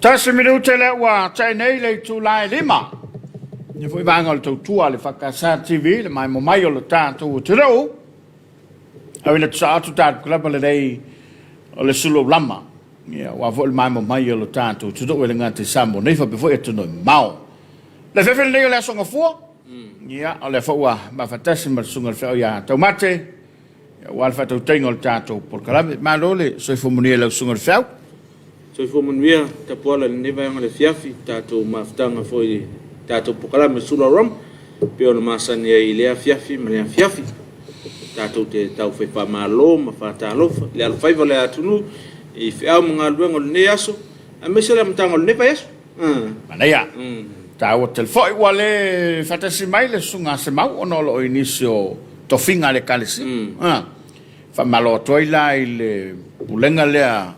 Tasi minute lea ua tae nei le itula e lima. Ia foi vaega o le tautua a le EFKS TV, le maemo mai o le tatou atunuu. Auina tusa atu tatou kalama lenei o le sulu lama. Ia, aua foi le maemo mai o le tatou atunuu e le gata i Samoa nei faapea foi atunuu e mamao. Le afiafi lenei o le Aso Gafua, ia, o lea foi ua maafatasi ma le Susuga i le Feau ia Taumate, aua le faatautaiga o le tatou polokalame. Malo le soifua manuia i lau Susuga i le Feau. Soifua manuia Tapuala i lenei vaega o le afiafi, tatou mafutaga foi i le tatou polokalame Sula Roma, pei ona masani ai i lea afiafi ma lea afiafi. Tatou te taufai faamalo ma faatalofa i le alofaiva o le atunuu i feau ma galuega o lenei aso, aemaise le amataga o lenei vaiaso. Manaia. Taua tele foi ua le faatasi mai le Susuga a Semau ona o lo o i nisi o tofiga a le Ekalesia. Faamalo atu ai la i le pulega lea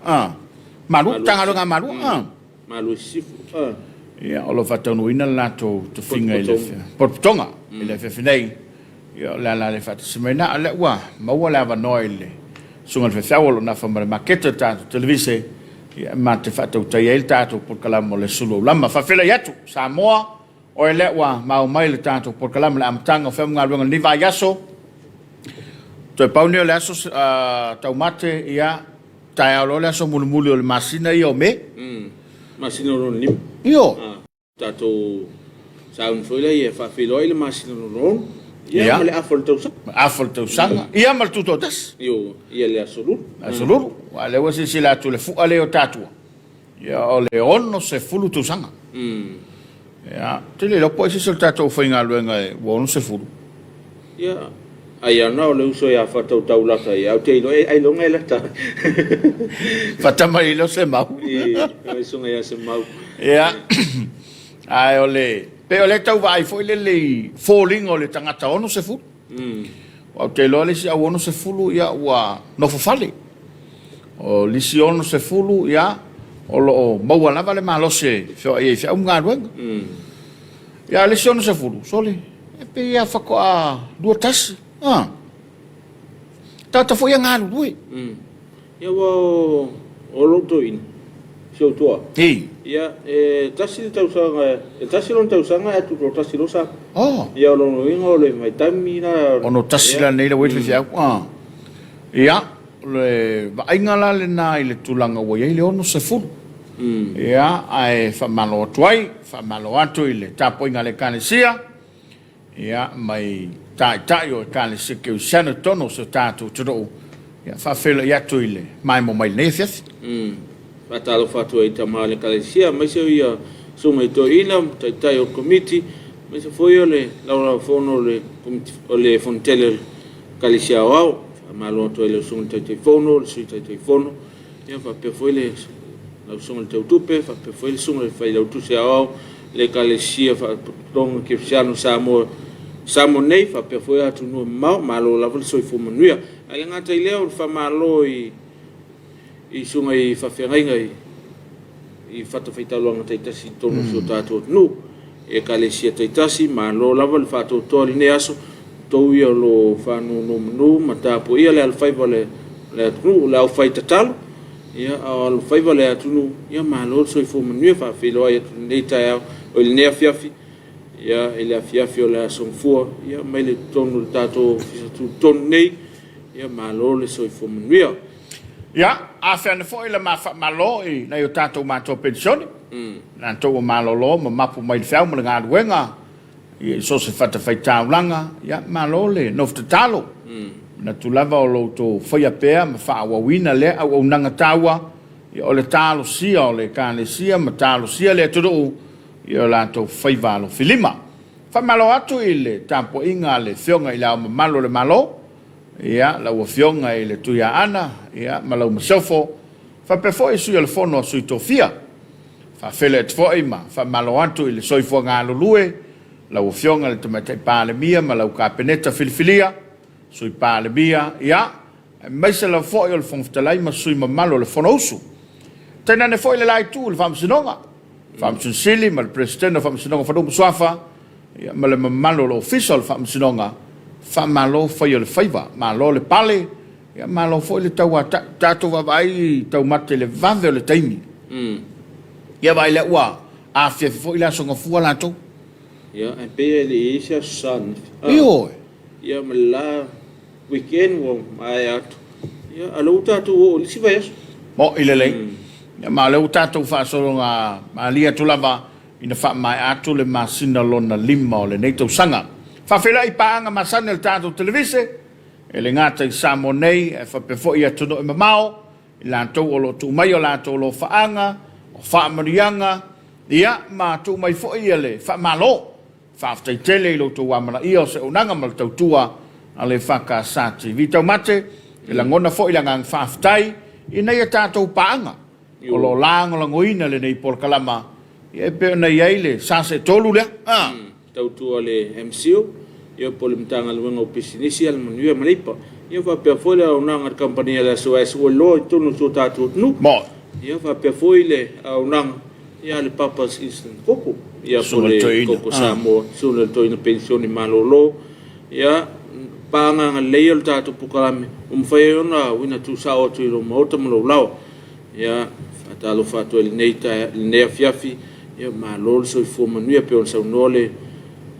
Malu, Matagaluega a Malu. Malu i Sisifo. Ia, o lo o faataunuuina le latou tofiga i le potopotoga i le afiafi nei. Ia, o le ala le faatasi mai na, o lea ua maua le avanoa i le Susuga i le Faifeau o lo o nafa ma le makete o le tatou televise, ia, ma te faatautai ai le tatou polokalame o le Sulu Aulama. Faafeiloai atu, Samoa, oe lea ua maua mai le tatou polokalame i le amataga o feau ma galuega i lenei vaiaso. Toe pau nei o le aso taumate, ia, taeao loa le aso mulimuli o le masina ia o Me. Masina o lona lima. Io. Tatou sauni foi lea e faafeiloai le masina lona ono. Ia, ma le afa o le tausaga. Ma afa o le tausaga. Ia, ma le tutoatasi. Io, ia le aso lulu. Aso lulu. Aua o lea ua silasila atu i le fua lea o tatua, ia, o le 60 tausaga. Ia, ou te le iloa po o ai se isi o le tatou aufaigaluega ua 60. Ia, ai ana o le uso ia Fatautaulata ia, ou te iloa e ailoga e lata. Fatama i leo Semau. I, o le susuga ia Semau. Ia, ae o le, pei o lea e tau vaai foi lele i foliga o le tagata 60. Aua ou te iloa le isi au 60, ia, ua nofo fale. O le isi 60, ia, o lo o maua lava le malosi e feoai ai i feau ma galuega. Ia, a o le isi 60, sole, e pei lava faatoa 21. A. Tagata foi e galulue. Ia, aua o lou toeaina, si ou toa. Ii. Ia, e tasi le tausaga, e tasi lona tausaga ae tutoatasi loa sa. Oh. Ia, o lona uiga o le vaitaimi la. 61 la nei la ua i ai le faifeau. A. Ia, o le vaaiga la lena i le tulaga ua i ai le 60. Ia, ae faamalo atu ai, faamalo atu i le tapuaiga a le Ekalesia, ia, mai taitai o Ekalesia Kerisiano i totonu o si o tatou atunuu, ia, faafeiloai atu i le maemo mai lenei afiafi. Faatalofa atu ai i tama o le Ekalesia, aemaise o ia susuga i toeaina, taitai o le Komiti, aemaise foi o le Laulau-a-Fono o le Komiti o le Fonotele o le Ekalesia Aoao. Faamalo atu ai i lau Susuga i le Taitaifono, le Sui Taitaifono, ia faapea foi le lau Susuga i le Teutupe, faapea foi le Susuga i le Failautusi Aoao o le Ekalesia Faalapotopotoga Kerisiano Samoa Samoa nei, faapea foi atunuu e mamao. Malo lava le soifua manuia. Ae le gata i lea, o le faamalo i i susuga i faafeagaiga i i fatafaitaulaga taitasi i totonu o si o tatou atunuu, i Ekalesia taitasi, malo lava le faatoatoa i lenei aso, outou ia o lo o faanonomanu ma tapuaia le alofaiva o le atunuu, le aufaitatalo, ia, a o alofaiva o le atunuu, ia malo le soifua manuia, faafeiloai atu i lenei taeao, oi i lenei afiafi, ia, i le afiafi o le Aso Gafua, ia, mai le totonu o le tatou Ofisa Tutotonu nei, ia, malo le soifua manuia. Ia, afea ane foi le ma faamalo i nai o tatou matua penisione, latou ua malolo ma mapu mai le feau ma le galuega i so o se fatafaitaulaga, ia, malo le nofo tatalo. Manatu lava o lo outou faia pea ma faaauauina lea auaunaga taua, ia, o le talosia o le Ekalesia ma talosia le atunuu i o latou faiva alofilima. Faamalo atu i le tapuaiga a le Afioga i Le Ao Mamalu o le Malo, Ia, lau Afioga i le Tuiaana, ia, ma lau Masiofo, faapea foi sui o le Fono a Sui Tofia. Faafeiloai atu foi ma faamalo atu i le soifua galulue, lau Afioga i le Tamaitai Palemia ma lau Kapeneta filifilia, Sui Palemia, ia, aemaise lava foi o le Fofoga Fetalai ma sui mamalu o le Fonousu. Tainane foi le la itu i le Faamasinoga, Faamasino Sili ma le Peresetene o Faamasinoga o Fanua ma Suafa, ia, ma le mamalu o le Ofisa o le Faamasinoga, faamalo fai o le faiva, malo le pale, ia, malo foi le tauatai. Tatou vaavaai taumate i le vave o le taimi. Ia vaai lea ua afiafi foi le Aso Gafua latou. Ia, ae pei e le i i ai se Aso Sa ananafi. Ioe. Ia ma le la weekend ua maea atu. Ia, a o lea ua tatou oo i le isi vaiaso. Mo'i lelei. Ia ma o lea ua tatou faasologa malie atu lava ina faamaea atu le masina lona lima o lenei tausaga. Faafeiloai i paaga masani a le tatou televise, e le gata i Samoa nei ae faapea foi i atunuu e mamao, i latou o lo o tuu mai o latou alofaaga, o faamanuiaga, ia ma tuu mai foi le faamalo. Faafetai tele i lo outou amanaia o se auaunaga ma le tautua a le EFKS TV. Taumate, e lagona foi le agaga faafetai i nai a tatou paaga o lo o lagolagoina lenei polokalama, ia e pei ona i ai le SASE3 lea. Tautua a le MCIL, ia po o le Matagaluega o Pisinisi, Alamanuia ma Leipa. Ia faapea foi le auaunaga a le Kamupani a le SOS ua iloa i totonu o si o tatou atunuu. Ia faapea foi le auaunaga ia a le Papa's Instant Koko, ia po o le Koko Samoa, Susuga i le Toeaina Penisione Malolo. Ia, paaga lelei o le tatou polokalame ua mafai ai ona uina tuusao atu i lou maota ma lou laoa. Ia, faatalofa atu ai i lenei taea, lenei afiafi, ia malo le soifua manuia pei ona saunoa le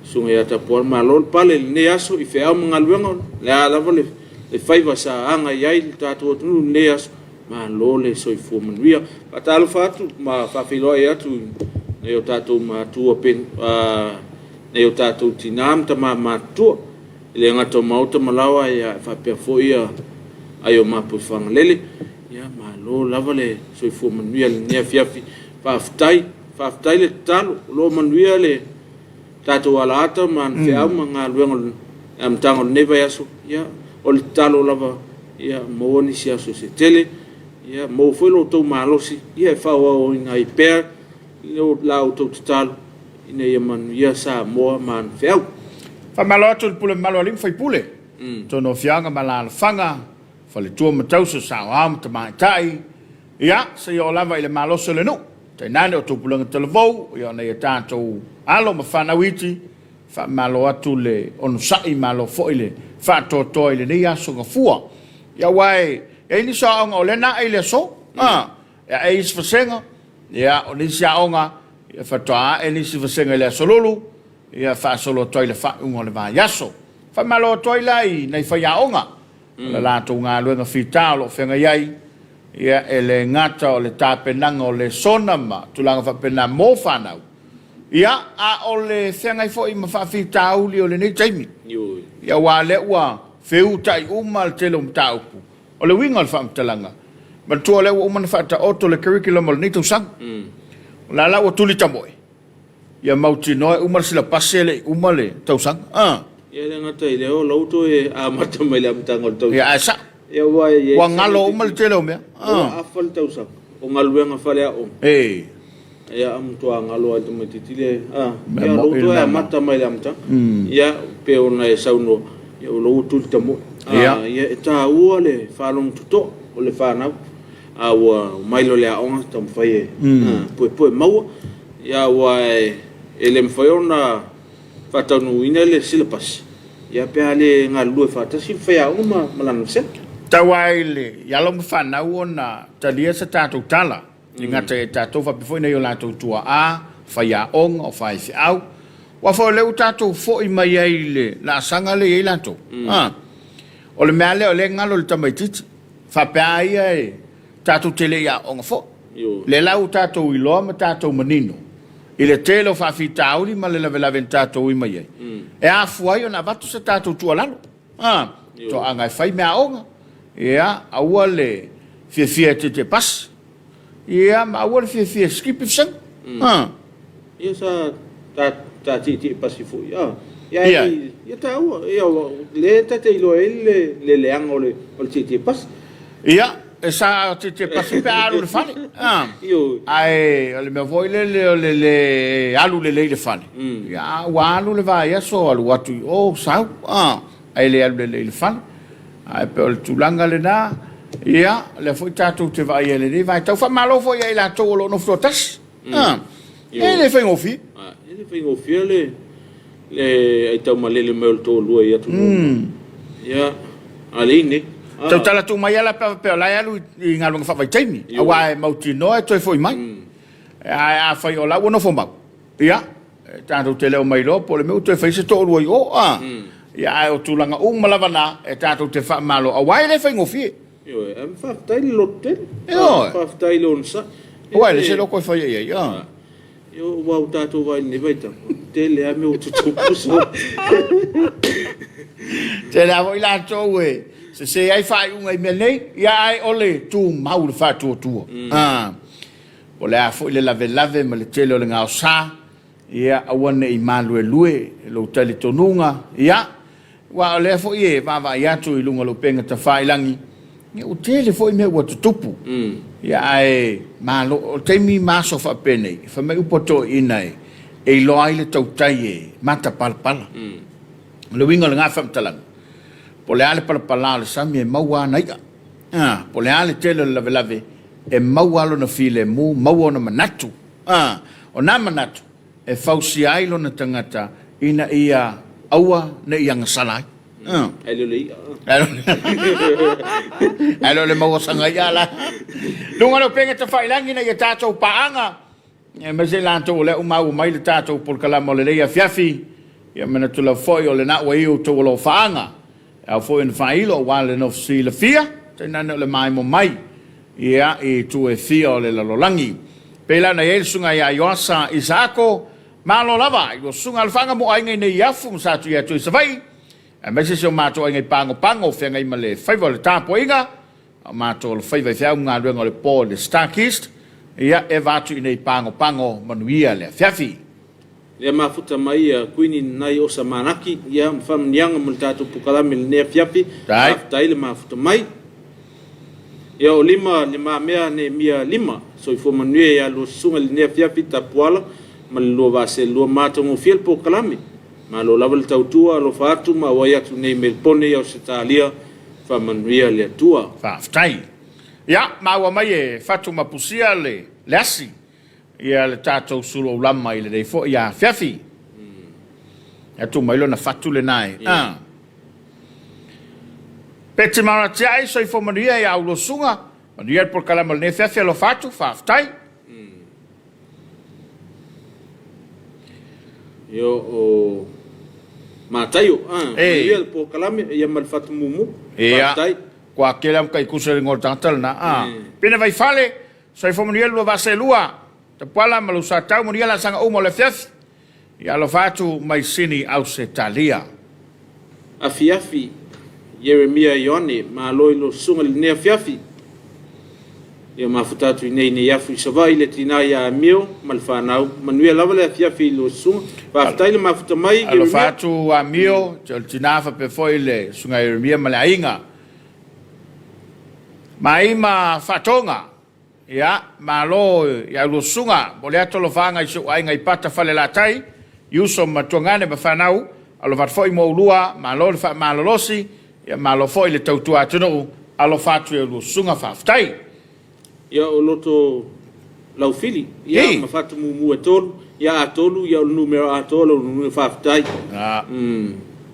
Susuga ia Tapuala, malo le pale i lenei aso i feau ma galuega, o le a lava le faiva sa aga i ai le tatou atunuu i lenei aso, malo le soifua manuia. Faatalofa atu ma faafeiloai atu i nai o tatou matua, nai o tatou tina ma tama matutua. E le gata o maota ma laoa ia faapea foi ia ai o Mapuifagalele. Ia malo lava le soifua manuia i lenei afiafi. Faafetai, faafetai le tatalo. O lo o manuia le tatou alaata ma ana feau ma galuega o le amataga o lenei vaiaso. Ia o le tatalo lava ia maua nisi aso se tele. Ia maua foi lo outou malosi ia e faaauauina ai pea la outou tatalo ina ia manuia Samoa ma ana feau. Faamalo atu i le pule mamalu a alii ma faipule, totonu o afioaga ma alaalafaga, faletua ma tausi o saoao ma tamaitai, ia, seia oo lava i le malosi o le nuu, tainane o taupulega talavou, ia o nai a tatou alo ma fanau iti, faamalo atu le onosai, malo foi le faatoatoa i lenei aso gafua. Ia aua e i ai nisi o aoga o lea na ae i le aso, a, e ae isi vasega, ia, o nisi aoga, ia faatoa ae nisi vasega i le Aso Lulu, ia faasolo atu ai i le faaiuga o le vaiaso. Faamalo atu ai la i nai faiaoga o le latou galuega fita o lo o feagai ai, ia e le gata o le tapenaga o lesona ma tulaga faapena mo fanau, ia a o le feagai foi ma faafitauli o lenei taimi. Ia aua o lea ua feuta'i uma le tele o mataupu. O le uiga o le faamatalaga, manatua o lea ua uma ona faataoto le curriculum o lenei tausaga. O la la ua tuli tamoe, ia mautinoa e uma le silapasi e le i uma le tausaga. Ah. Ia le gata i lea, o la ua toe amata mai le amataga o le tausaga. Ia ae sao. Ia aua e i ai Ua galo uma le tele o mea. Ua afa le tausaga o galuega faaleaoga. Ee. Ia a matua galo lava i le tamaitiiti le a ia lou toe amata mai le amataga. Ia pei ona e saunoa ia o lou tuli tamoe. A ia e taua le faalogo totoa o le fanau a ua omai loa i le aoga taumafai e puepue maua. Ia aua e le mafai ona faataunuuina le silapasi ia pe a le galulue faatasi le faiaoga ma lana vasega. Tau lava i alo ma fanau ona talia se tatou tala. E gata ia i tatou faapea foi nai o latou tuaa, faiaoga, o faifeau. Aua foi o lea ua tatou foi mai ai i le laasaga lea e i ai latou. A, o le mea lava lea o lea e galo i le tamaitiiti, faapea a ia e tatou te le i aooga foi. O lea la ua tatou iloa ma tatou manino i le tele o faafitauli ma le lavelave na tatou ui mai ai, e afua ai ona avatu se tatou tuualalo. A, toaaga e fai meaaoga, ia, aua le fiafia e tietie pasi. Ia, ma aua le fiafia e skipi vasega. A. Ia sa ta ta tietie pasi foi a. Ia ia, ia taua ia le ta te iloa ai le le leaga o le o le tietie pasi. Ia, e sa tietie pasi pe a alu i le fale. A. Ae o le mea foi lele o le le alu lelei i le fale. Ia, a ua alu le vaiaso alu atu i o sau. A. Ae le alu lelei i le fale. Ae pei o le tulaga lena, ia, o lea foi tatou te vaai ai i lenei vaitau. Faamalo foi ia i latou o lo o nofo toatasi. A, e le faigofie. A, e le faigofie le le aitaumalele mai o le toalua i atunuu. Ia, a le ine. Tautala tuu mai lava la pe a faapea o la e alu i galuega faavaitaimi, aua e mautinoa e toe foi mai. Ae afai o la ua nofo mau, ia, tatou te le o mailoa po o le mea ua toe fai se toalua i o, a. Ia, ae o tulaga uma lava na e tatou te faamalo, aua e le faigofie. Ioe, ae faafetai le loto tele. Ioe. Faafetai le onosai. Aua e leai se loko e faia i ai, a. Ioe, aua ua tatou vaai i lenei vaitau, tele lava mea ua tutupu soo. Tele lava foi latou e sese ai faaiuga i mea nei, ia ae o le tumau le faatuatua. A. Po o le a foi le lavelave ma le tele o le gaosa, ia aua ne i maluelue lou talitonuga, ia, aua o lea foi e vaavaai atu i luga o le upega tafailagi, ia ua tele foi mea ua tutupu. Ia ae malo, o taimi ma aso faapenei, fai mai upu a toeaiina e e iloa ai le tautai e matapalapala. O le uiga o lena faamatalaga, po o le a le palapala o le sami e maua ana i'a. A, po o le a le tele o le lavelave, e maua lava lona filemu, maua ona manatu. A, o na manatu e fausia ai lona tagata ina ia aua ne i agasala ai. A. Ae le o le i'a. Ae le o le maua saga i'a la. Luga o le upega tafailagi ina ia tatou paaga Aemaise i latou o lea ua maua mai le tatou polokalama o lenei afiafi, ia manatu lava foi o lena ua i outou alofaaga, e ao foi ona faailo aua le nofo silafia, tainane o le maemo mai ia i itu e fia o le lalolagi. Pei la ona i ai le Susuga ia Ioasa Isaako, malo lava i lua susuga alofaaga mo aiga i nei afu ma Satuiatua i Savaii, aemaise si o matou aiga i Pagopago, feagai ma le faiva o le tapuaiga, A o matou alofaiva i feau ma galuega o le po i le Starkist, ia eva atu i inei pagopago manuia le afiafi. Lea mafuta mai ia Kuini Nanai Osa Malaki ia ma faamanuiaga mo le tatou pokalame i lenei afiafi. Faafetai le mafuta mai. Ia o lima le mamea Neemia lima. Soifua manuia ia lua susuga i lenei afiafi Tapuala ma le lua vaaselua matagofie le pokalame. Malo lava le tautua alofa atu ma auai atu nei Melpone i Ausetalia Faamanuia le Atua. Faafetai. Ia, maua mai e Fatu ma Pusia le le asi, ia le tatou sulu aulama i lenei foi afiafi. Ia tuu mai lona fatu lena e. Ah. Peti Maratiai, soifua manuia ia Aulua Susuga, manuia le polokalame o lenei afiafi, alofa atu, faafetai. Io o Mataio, ah, manuia le polokalame ia ma le fatu mumu. Ia, kua kele am kai kusa le ngol tangata lena. Ah. Pine vai fale, soifua manuia lua vase lua. Tapuala ma lou satau manuia la sanga uma o le afiafi. Ia alofa atu mai Sini Ausetalia. Afiafi, Ieremia Ioane, malo i lou susuga i lenei afiafi. Ia mafuta atu i nei nei afu i Savaii le tina ia Amio ma le fanau. Manuia lava le afiafi i lou susuga. Faafetai le mafuta mai, Alofa Ieremia. atu Amio, o le tina faapea foi le susuga ia Ieremia ma le aiga. Maima Faatoga. Ia, malo i a lua susuga, mo le atu alofaga i si ou aiga i Pata Falelatai, i uso ma tuagane ma fanau, alofa atu foi mo ulua, malo le faamalolosi, ia malo foi le tautua atunuu, alofa atu i a lua susuga, faafetai. Ia o loto Laufili, ia ma Fatumumu e tolu, ia Atolu, ia o le numera atoa lou numera, faafetai.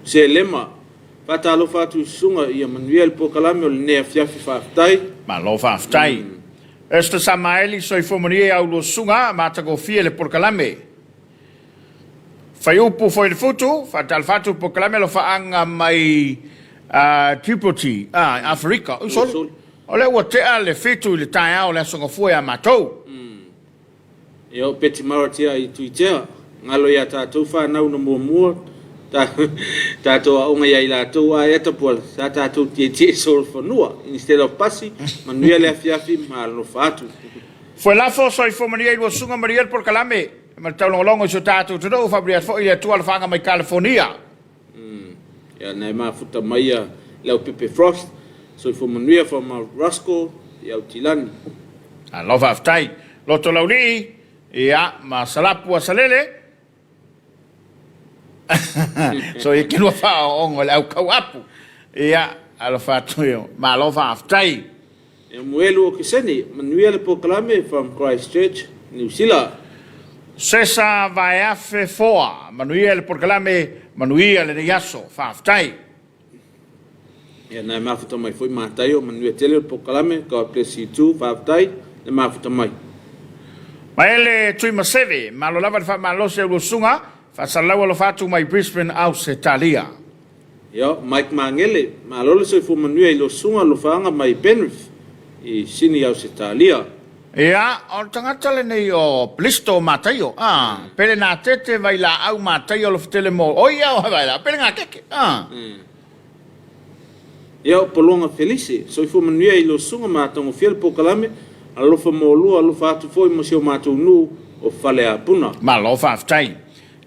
Selema, Faatalofa atu i susuga ia manuia le polokalame o lenei afiafi faafetai. Malo faafetai. Esther Samaeli, soifua manuia i a ulua susuga, matagofie le polokalame. Faiupu Foilefutu, faatalofa atu polokalame alofaaga mai Djibouti, Aferika. Oi soli, o lea ua tea le 7 i le taeao o le Aso Gafua ia matou. E oo Betty Maratea i Tuitea, galo ia tatou fanau na muamua tatou aoga ia i latou ae Tapuala sa tatou tietie solofanua instead of pasi, manuia le afiafi ma alofa atu. Fuelafo, Soifua manuia i lua susuga manuia le polokalame ma le taulogologo i si o tatou atunuu, faamanuia atu foi i le Atua alofaaga mai Kalifonia. Ia na e mafuta mai ia Leaupepe Frost, soifua manuia from Roscoe i Aotilani. Malo faafetai. Loto Laulii, ia, ma Salapu Asalele. So ia ke lua faaoogo i le au kau apu. Ia, alofa atu ia. Malo faafetai. E Muelu Okesene, manuia le polokalame from Christchurch, Niu Sila. Sesa Vaeafe Foa, manuia le polokalame, manuia lenei aso. Faafetai. Ia, na e mafuta mai foi Mataio, manuia tele le polokalame, God bless you too, faafetai le mafuta mai. Maele Tuimaseve, malo lava le faamalosi a lua susuga, faasalalau alofa atu mai Brisbane, Ausetalia. Ia, Mike Magele, malo le soifua manuia i lua susuga alofaaga mai Penrith i Sini, Ausetalia. Ia, o le tagata lenei o Blisto Mataio, a, pele natete vailaau Mataio alofatele mo, o ia o vailaau, pele gatete, a. Ia, o Pologa Felise, soifua manuia i lou susuga ma atagofie le polokalame, alofa mo lua, alofa atu foi mo si o matou nuu o Faleapuna. Malo faafetai.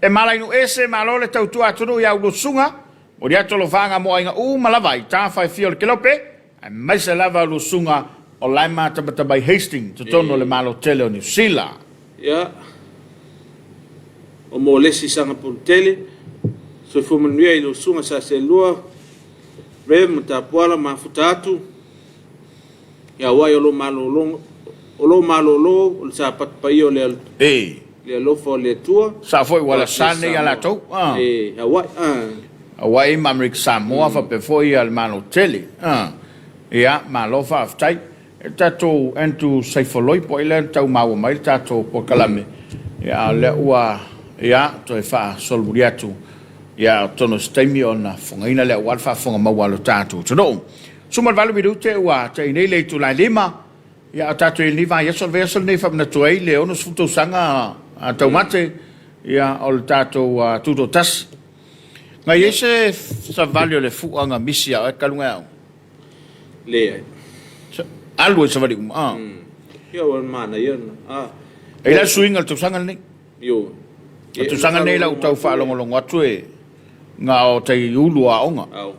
E Malainu ese, malo le tautua atunuu ia ulua susuga, moli atu alofaga mo aiga uma lava i tafa e fia o le Kelope, aemaise lava ulua susuga o lae matamatamai Hastings totonu o le Malo tele o Niu Sila. Ia, o mo lesi Sagapolutele, soifua manuia i lou susuga Sa Selua, Rev Matapuala mafuta atu, ia auai o lo malolo, o lo malolo o le sapatu paia o le, E. le alofa o le Atua. Sa foi ua lasa nei ia latou. Ah. E, Hawaii. Ah. Hawaii ma Amerika Samoa mm. faapea foi ia le Malo tele. Ah. Ia, malo faafetai. E tatou Andrew Saifoloi po ai lea na tau maua mai le tatou polokalame. Ia, a o lea ua, ia, toe faasolomuli atu, ia, atonu o se taimi ona fofogaina lea aua le faafofoga maua a lo tatou atunuu. 18 minute ua tai nei le itula e 5, ia, a o tatou i lenei vaiaso, o le vaiaso lenei e faamanatu ai le 60 tausaga a taumate, ia, o le tatou Tutoatasi. Na i ai se savali o le fuaga misi ia oe talu na e aoga? Leai. Alu ai savali uma. Ah. Ia ua manaia na. Ah. E i ai suiga o le tausaga lenei. Io. O le tausaga lenei lau tau faalogologo atu e na o tai ulu o aoga. Au.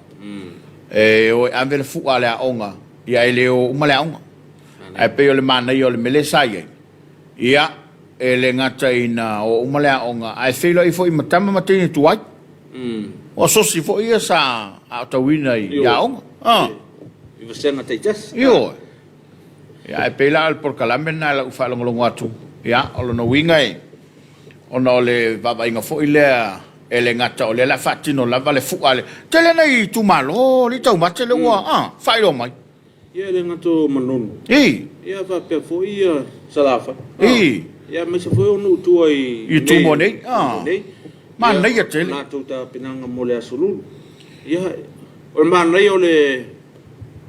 E o e ave le fua a le aoga, ia e le o uma le aoga. Ae pei o le manaia o le mea lea sa i ai, ia e le gata ina o uma le aoga, ae feiloai foi ma tama ma teine tuai. O asosi foi ia sa aotauina i aoga. Ah. I vasega taitasi. Ioe. Ia, ae pei la o le polokalame lena i lau faalogologo atu, ia, o lona uiga e, ona o le vaavaaiga foi lea e le gata o lea o le a faatino lava le fua a le tele nai itumalo alii taumate lea ua, ah, faailoa mai. Ia e le gata o Manono. I. Ia faapea foi ia Salafai. I. Ia aemaise foi o nuu tua i I Tumua nei. Tumua nei. Manaia tele. Ia latou tapenaga mo le Aso Lulu. Ia o le manaia o le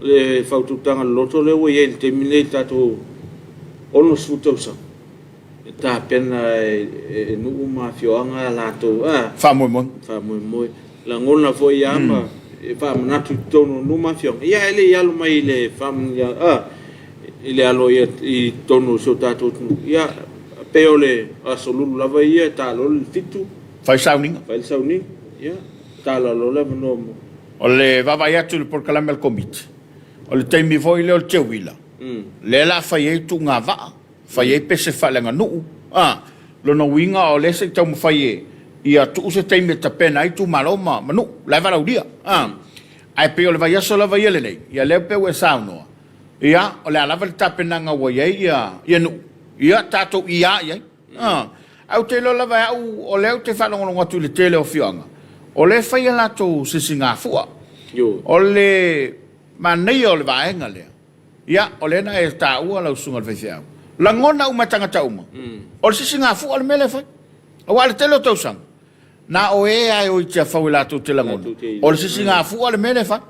le faautautaga loloto lea ua i ai i le taimi lenei i le tatou 60 tausaga e tapena e nuu ma afioaga a latou faamoemoe. Faamoemoe. Lagona foi ia ma e faamanatu i totonu o nuu ma afioaga, ia ae le i alo mai i le faamanuia, a, i le alo ia i totonu o si o tatou atunuu, ia, pei o le Aso Lulu lava ia e ta loa le 7. Fai sauniga. Fai le sauniga, ia, tala loa le avanoa mo. O le vaavaai atu i le polokalame a le Komiti, o le taimi foi lea o le teuila, lea o le a fai ai tuugavaa. Fai ai pese faaleaganuu. A, lona uiga o lea se i taumafai e ia tuu se taimi e tapena ai itumalo ma ma nuu, la e valaaulia. A, ae pei o le vaiaso lava ia lenei, ia lea pei ua e saunoa, ia, o le a lava le tapenaga ua i ai ia, ia nuu, ia tatou ia i ai. A, ae ou te iloa lava e au, o lea ou te faalogologo atu i le tele o afioaga, o lea e fai a latou sisigafua. O le manaia o le vaega lea, Ia, o lea na e taua lau susuga i le faifeau. Lagona uma e tagata uma, o le sisigafua le mea lea e fai. Aua o le tele o tausaga, na o e lava e o i Tiafau e latou te lagona, o le sisigafua le mea lea e fai.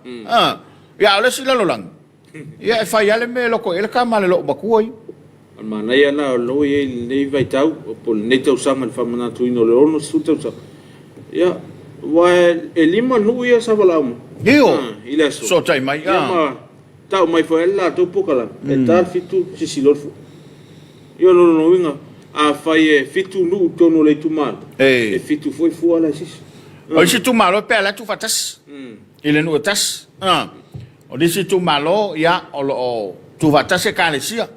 Ia, a o le isi lalolagi, ia e fai lava le mea e loko i ai le tama a le loomatua ia. O le manaia lena o lea ua i ai i lenei vaitau, po o lenei tausaga i le faamanatuina o le 60 tausaga. Ia, aua e 5 nuu ia sa valaau mai. Io, i le aso. Sootai mai. Ia, ma tau mai foi le latou polokalame, e ta le 7, sisi loa le fua. Ia, o lona uiga, afai e 7 nuu i totonu o le itumalo, e 7 foi fua la e sisi. O isi itumalo e pei lava e tuufaatasi i le nuu e tasi. O nisi itumalo, ia, o lo o tuufaatasi ekalesia.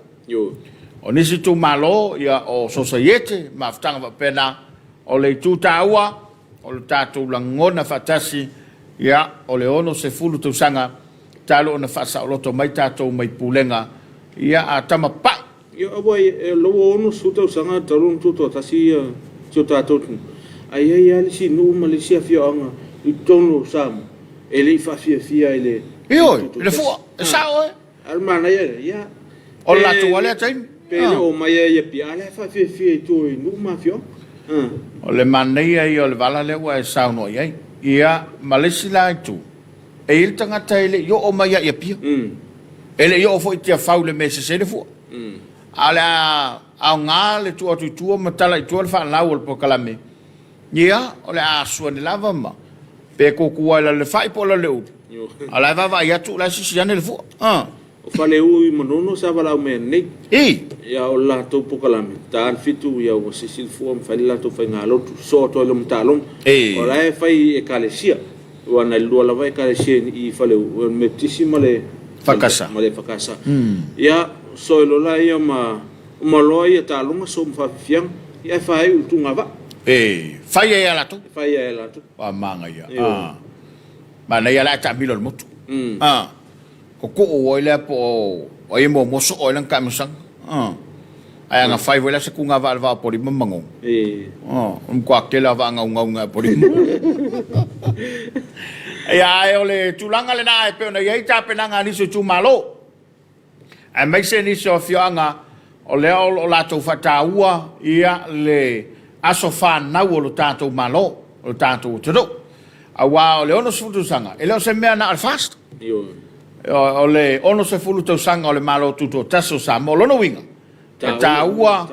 O nisi itumalo, ia, o sosaiete ma mafutaga faapena. O le itu taua, o le tatou lagona faatasi, ia, o le 60 tausaga talu ona faasaoloto mai tatou mai pulega, ia, a tama pai. Ia, aua e lou 60 tausaga talu ona tutoatasi si o tatou atunuu, ae i ai lava le isi nuu ma le isi afioaga i totonu o Samoa e le i faafiafia i le Ioe, i le fua, e sao oe. A o le manaia lea, ia. O le latou lava lea taimi. Pe le o mai ai i Apia, a o la e faafiafia i tua i nuu ma afioaga. O le manaia ia o le vala lea ua e saunoa i ai. Ia, ma le isi la itu, e i ai le tagata e le i oo mai lava i Apia. E le i oo foi i Tiafau i le mea e sese ai le fua. A o le a aoga le tuu atu i tua ma tala i tua le faalau o le polokalame, ia, o le a asu ane lava ma, pe tutu lava i lalo i le fai po o lalo i le ulu, a o la e vaavaai atu o la e sisi ane le fua. O Faleu i Manono sa valaau mai ananei. I. Ia o le latou polokalame, ta le fitu ia ua sisi le fua ma fai le latou faigalotu, sosoo atu ai loa ma taaloga. I. O la e fai i Ekalesia, aua na lua lava Ekalesia i Faleu, o le Metotisi ma le Fakasa. Ma le Fakasa. Ia sosoo ai loa laia ma uma loa ia taaloga sosoo ma faafiafiaga, ia ae faaiu i le tugavaa. E fai ai lava latou. E fai ai lava latou. Ua manaia. Ioe. Manaia la e taamilo i le motu. Tutuu ai lea po o ai e muamua soo ai lana taamilosaga. Ae ana fai foi la se tugavaa i le vaa o Apolima ma Manono. O le matua tele lava o vaa naunauina e Apolima. Ia ae o le tulaga lena e pei ona i ai tapenaga a nisi o itumalo, aemaise nisi o afioaga o lea o lo o latou faataua ia le aso fanau o lo tatou Malo, o lo tatou atunuu. Aua o le 60 tausaga, e le o se mea na o le FAST. O le 60 tausaga o le Malo Tutoatasi o Samoa. O lona uiga, e taua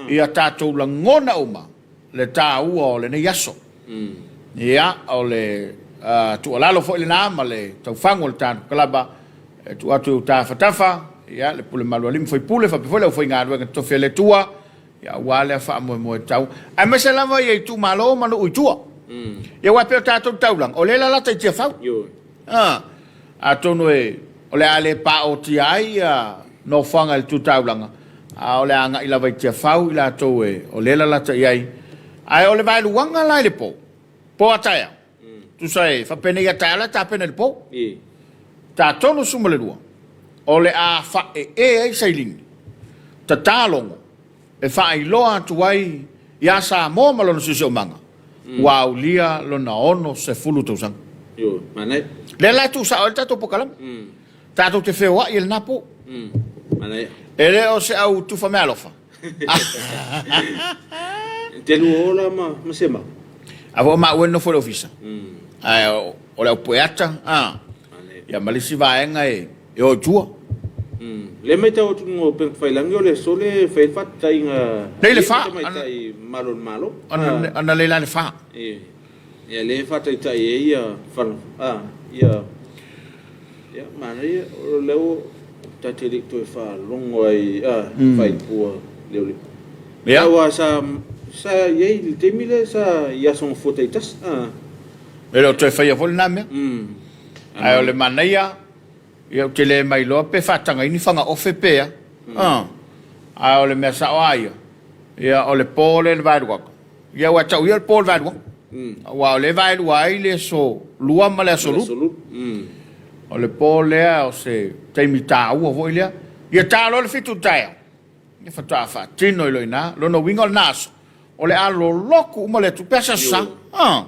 ia tatou lagona uma le taua o lenei aso. Ia, o le tuualalo foi lena ma le taufagu o le tatou kalaba e tuu atu i ou tafatafa, ia, le pule malu a alii ma faipule faapea foi le aufaigaluega totofi a le Atua, ia, aua lea faamoemoe tau, aemaise lava ia itumalo ma nuu i tua. Ia, aua e pei o tatou taulaga, o lea e lalata i Tiafau. Atonu e, o le a le paotia ai ia nofoaga i le tu taulaga, a o le a agai lava i Tiafau i latou e, o lea e lalata i ai. Ae o le vaeluaga la i le po, po a taeao, tusa e faapenei a taeao la e tapena i le po, ta 32, o le a faaee ai sailini, tatalogo, e faailoa atu ai ia Samoa ma lona siosiomaga, ua aulia lona 60 tausaga. Ioe, manaia. Lea la e tuusao ai le tatou polokalame. Tatou te feoai i lena po. Manaia. E le o se au tufa meaalofa. E te lua ola ma, ma se mau. A foi o maua e nofo i le ofisa. Ae o le au pueata, a. Ia ma le isi vaega e E o i tua. Lea matau atu i luga o upega tafailagi o le aso lea e fai ai le faataiga Nei le fa. Tamaitai malo o le Malo. Ana lei la le fa. Ia lea e faataitai ai ia fana ia ia manaia o lea ua ta te le i toe faalogo ai faipua leo le. Ia. Aua sa sa i ai le taimi lea sa i Aso Gafua taitasi. E le o toe faia foi lena mea. Ae o le manaia Ia ou te le mailoa pe faataga ai ni faga ofe pe a. A. Ae o le mea sao lava ia, ia o le po lea i le vaeluaga, ia aua e tau ia o le po i le vaeluaga. Aua o lea e vaelua ai le aso Lua ma le aso Lulu. O le po lea o se taimi taua foi lea. Ia ta loa le fitu i le taeao, ia faatoa faatino ai loa i ina. Lona uiga o lena aso, O le a lolotu uma le atu pe a se aso sa. A.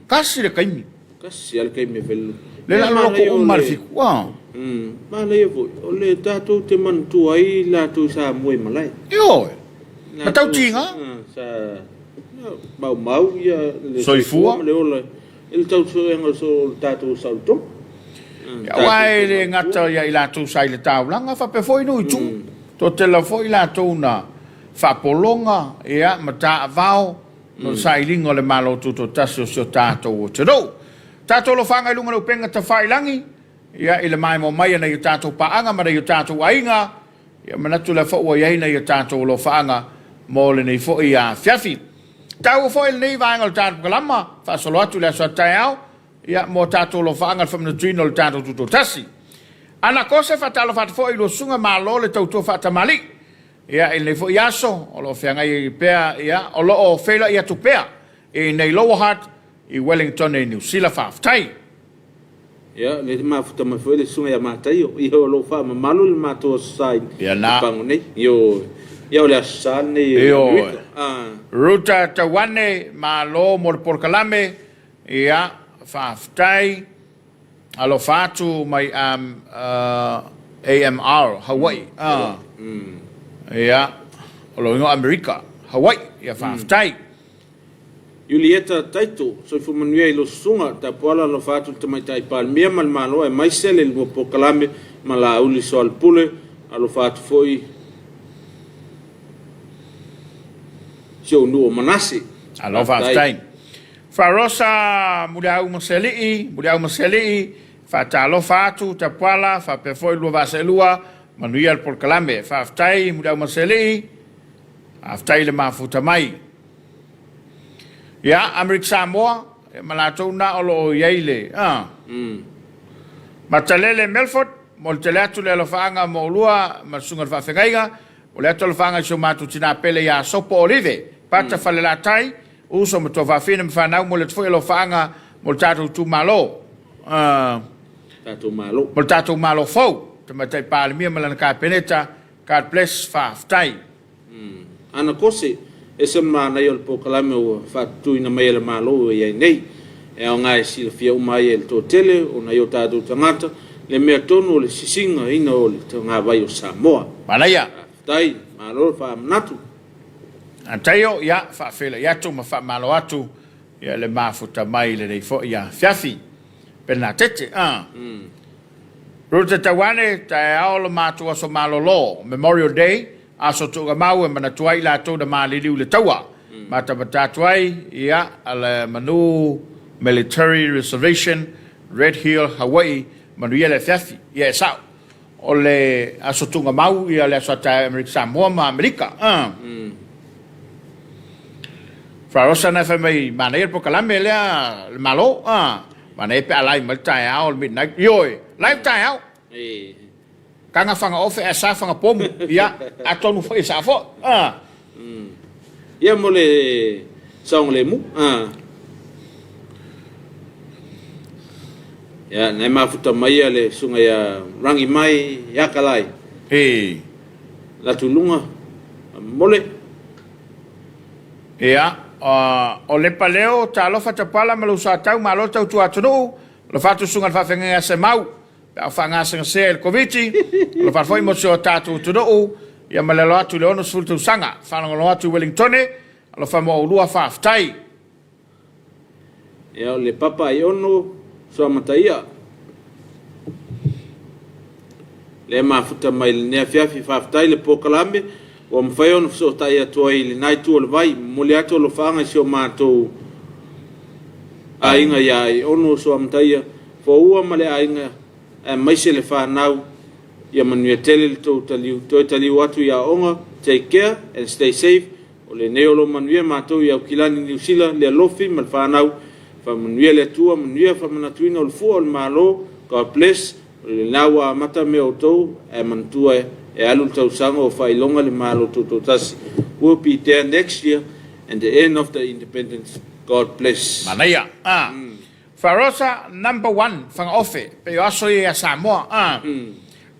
Tasi le taimi. Tasi lava le taimi e fai le. Lea la lolotu uma le fitu. A. Manaia foi, o le tatou te manatua ai latou sa mua i malae. Ioe. Matautiga. Sa maumau ia le soifua ma le ola i le tausuega o le tatou saolotoga. Aua e le gata ia i latou sa i le taulaga, faapea foi nuu i tua. Toatele foi latou na faapologa, ia, ma taavao, no le sailiga o le Malo Tutoatasi o si o tatou atunuu. Tatou alofaga i luga o le upega tafailagi, ia, i le maimoa mai a nai o tatou paaga ma nai o tatou aiga, ia, manatu lea foi ua i ai nai o tatou alofaaga mo lenei foi afiafi. Taua foi lenei vaega o le tatou kalama, faasolo atu i le aso a taeao, ia, mo tatou alofaaga i le faamanatuina o le tatou Tutoatasi. Ana Kose, faatalofa atu foi i lua susuga, malo le tautua faatamalii. Ia, i lenei foi aso, o lo o feagai pea, ia, o lo o feiloai atu pea i inei Lower Hutt i Wellington i Niu Sila. Faafetai. Ia, lea e mafuta mai foi le susuga ia Mataio, ia o lo o faamamalu le matou Aso Sa i Pago nei. Ioe. Ia o le Aso Sa lenei i Amerika. Ruta Tauane, malo mo le polokalame. Ia, faafetai. Alofa atu mai AMR, Hawaii. Ia, o lou igoa Amerika, Hawaii. Ia, faafetai. Julieta Taito, Soifua manuia i lou susuga, Tapuala alofa atu i le Tamaitai Palemia ma le Malo aemaise le lua polokalame ma Laauli Soalepule, alofa atu foi si ou nuu o Manase. Alo faafetai. Farosa Muliauma Sealii, Muliauma Sealii, faatalofa atu Tapuala faapea foi lua vaa seelua, manuia le polokalame. Faafetai Muliauma Sealii, faafetai le mafuta mai. Ia, Amerika Samoa, ma latou na o lo o i ai le a. Matalele Melford, mo le tele atu le alofaaga mo oulua ma le susuga i le faafegaiga, o le atu alofaaga i si o matou tinā pele ia Sopo Olive, Pata Falelatai, uso ma tuafafine ma fanau, mo le atu foi alofaaga mo le tatou itumalo, Tatou Malo. Mo le tatou Malo fou, Tamaitai Palemia ma lana Kapeneta, God bless, faafetai. Ana Kose, ese le manaia o le polokalame ua faatutuina mai e le Malo ua i ai nei. E aoga e silafia uma ai e le toatele o nai o tatou tagata le mea tonu o le sisigaina o le togavai o Samoa. Manaia. Faafetai, malo le faamanatu. Ataio, ia, faafeiloai atu ma faamalo atu ia le mafuta mai i lenei foi afiafi. Penatete, a. Ruta Tauane, taeao lo matou aso malolo, Memorial Day, aso tuugamau e manatu ai i latou na maliliu i le taua. Matamata atu ai, ia, le manu Military Reservation, Red Hill, Hawaii, manuia le afiafi. Ia e sao. O le aso tuugamau, ia le aso a taeao i Amerika Samoa ma Amerika. Fra Rosa na fai mai, manaia le polokalame lea le Malo. Manaia pe a live mai le taeao le midnight. Ioe, live taeao. Kaga whanga ofe ae sa whanga pomu. Ia, atonu foi e sa foi. Ia mo le saogalemu. Ia, na e mafuta mai ia le susuga ia Rangi Mai Akalai. Latu luga, mole. Ia, o Lepaleo, talofa Tapala ma lou Satau, malo tautua atunuu, alofa atu susuga i le faafeagaiga ia Semau, pe a o faagasegasea i le Koviti, alofa atu foi mo si o tatou atunuu, ia ma le alo atu i le 60 tausaga. Faalogologo atu i Wellingtone, alofa mo oulua, faafetai. Ia, o le Papa Aiono Suamataia. Lea mafuta mai lenei afiafi, faafetai le polokalame ua mafai ona fesootai atu ai i lena itu o le vai. Momoli atu alofaaga i si o matou aiga ia Aiono Suamataia, foua ma le aiga aemaise le fanau. Ia manuia tele le tou taliu, toe taliu atu i aoga. Take care and stay safe. O lenei o lo o manuia matou i Aukilani, Niu Sila, le alofi ma le fanau. Faamanuia le Atua, manuia faamanatuina o le fua o le Malo. God bless. O lena ua amata mea outou, ae manatua e alu le tausaga o faailoga le Malo Tutoatasi. We'll be there next year and the end of the independence. God bless. Manaia a. Farosa number one Fagaofe pei o aso ia ia Samoa a.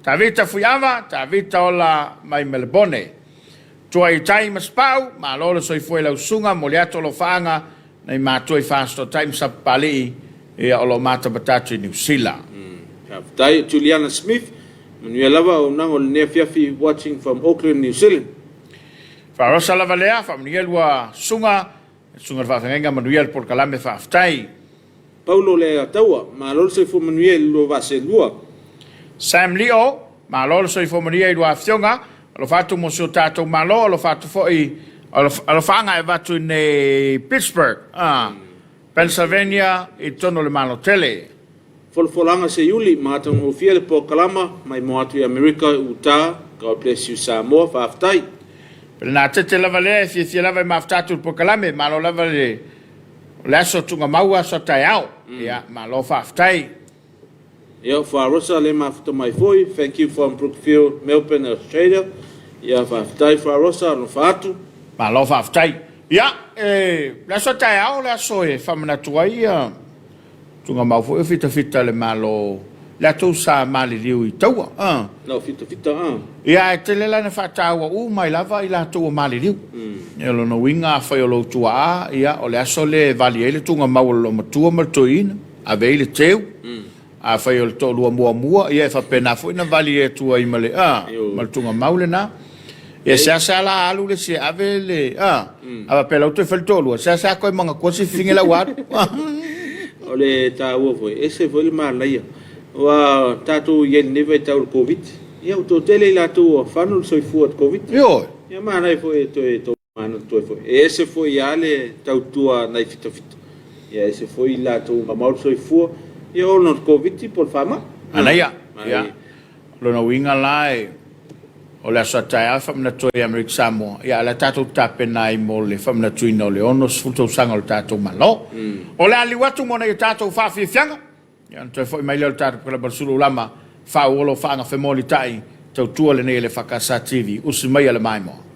Tavita Fuiava, Tavita ola mai Melebone. Tua i tai ma Spau, malo le soifua i lau susuga, momoli atu alofaaga nai matua i Fasitotai ma Sapapalii ia o lo o matamata atu i Niu Sila. Faafetai Juliana Smith, manuia lava auaunaga o lenei afiafi watching from Auckland, New Zealand. Farosa lava lea, faamanuia lua susuga, susuga i le faafeagaiga manuia le polokalame faafetai. Paulo Leataua, malo le soifua manuia i le lua vaa seelua. Sam Lio, malo le soifua manuia i lua afioga, alofa atu mo si o tatou Malo, alofa atu foi, alofaaga e avatu i nei Pittsburgh, Pennsylvania i totonu o le Malo tele. Folafolaga Seiuli, matagofie le polokalama mai moa atu i Amerika i Utah, God bless you Samoa, faafetai. Pele tete lava lea e fiafia lava e mafuta atu i le polokalame, malo lava le o le aso tuugamau aso taeao. Ia, malo faafetai. Ia, Farosa le mafuta mai foi, thank you from Brookfield, Melbourne, Australia. Ia, faafetai Farosa, alofa atu. Malo faafetai. Ia, e, le aso taeao le aso e faamanatu ai ia tuugamau foi o fitafita le Malo le atou sa maliliu i taua. Lau fitafita a. Ia, e tele la na faataua uma mai lava i latou ua maliliu. Ia, lona uiga afai o lou tuaa, ia, o le aso le vali ai le tuugamau o le loomatua ma le toeaina, ave ai le teu. Afai o le toalua muamua, ia e faapena foi na vali atu ai ma le, ma le tuugamau lena. Ia seasea la alu le isi e ave le, a, a faapea o la ua toe fai le toalua, seasea toe manatua si fafine la ua alu. O le taua foi, e ese foi le manaia, aua tatou i ai i lenei vaitau o le Koviti, ia ua toatele i latou ua fano le soifua i le Koviti. Ioe. Ia manaia foi e toe tomanatu ai foi, e ese foi lava le tautua a nai fitafita, ia ese foi i latou ua mamao le soifua, ia ona o le Koviti po o le faamai. Manaia. Ia, o lona uiga la e, o le aso a taeao e faamanatu ai ia Amerika Samoa, ia a o le a tatou tapena ai mo le faamanatuina o le 60 tausaga o le tatou Malo. O le a liu atu mo nai o tatou faafiafiaga, ia ona toe foi mai lea o le tatou Polokalame o le Sulu Ulama, Faaauolo Faaga Femolitai, Tautua lenei e le EFKS TV, usi maia le maimoa.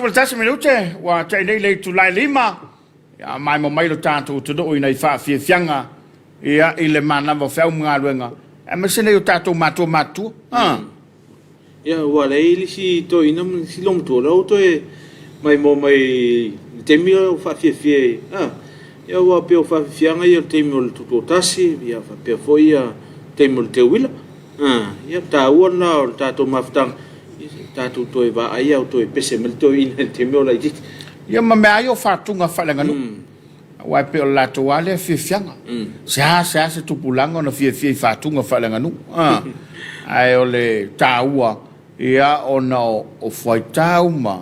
41 minute ua tea nei le itula e 5, ia maimoa mai lo tatou atunuu i nai faafiafiaga ia i le manava o feau ma galuega, aemaise nei o tatou matua matutua. Ah. Ia, ua leai le isi toeaina ma le isi loomatua, o la ua toe maimoa mai i le taimi o faafiafia ai. Ah, ia aua pei o faafiafiaga ia o le taimi o le tutoatasi, ia faapea foi ia taimi o le teuila. Ah, ia taua lena o le tatou mafutaga, ia se i tatou toe vaai a o toe pese mai le toeaina i le taimi o laitiiti. Ia ma mea lava ia o faatuga faaleaganuu. Aua e pei o le latou lava lea fiafiaga. Seasea se tupulaga ona fiafia i faatuga faaleaganuu. Ae o le taua, ia, ona o fuaitau ma...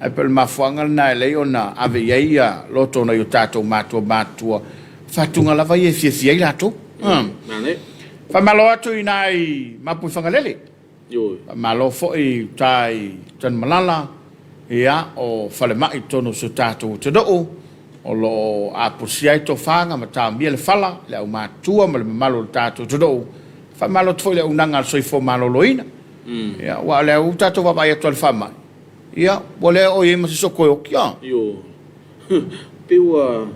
Ae pei o le mafuaaga lena e alai ona ave i ai ia loto o nai o tatou matua matutua, faatuga lava ia e fiafia ai latou. Faamalo atu i nai Mapuifagalele. Faamalo foi i uta i Tanumalala, ia, o falemai i totonu o si o tatou atunuu, o lo o apulusia ai tofaga ma taomia le fala, le aumatutua ma le mamalu o le tatou atunuu. Faamalo atu foi i le auaunaga a le Soifua Maloloina, ia, aua o lea ua tatou vaavaai atu i le faamai, ia, ua le oo i ai ma se isi o toe oti. Pei ua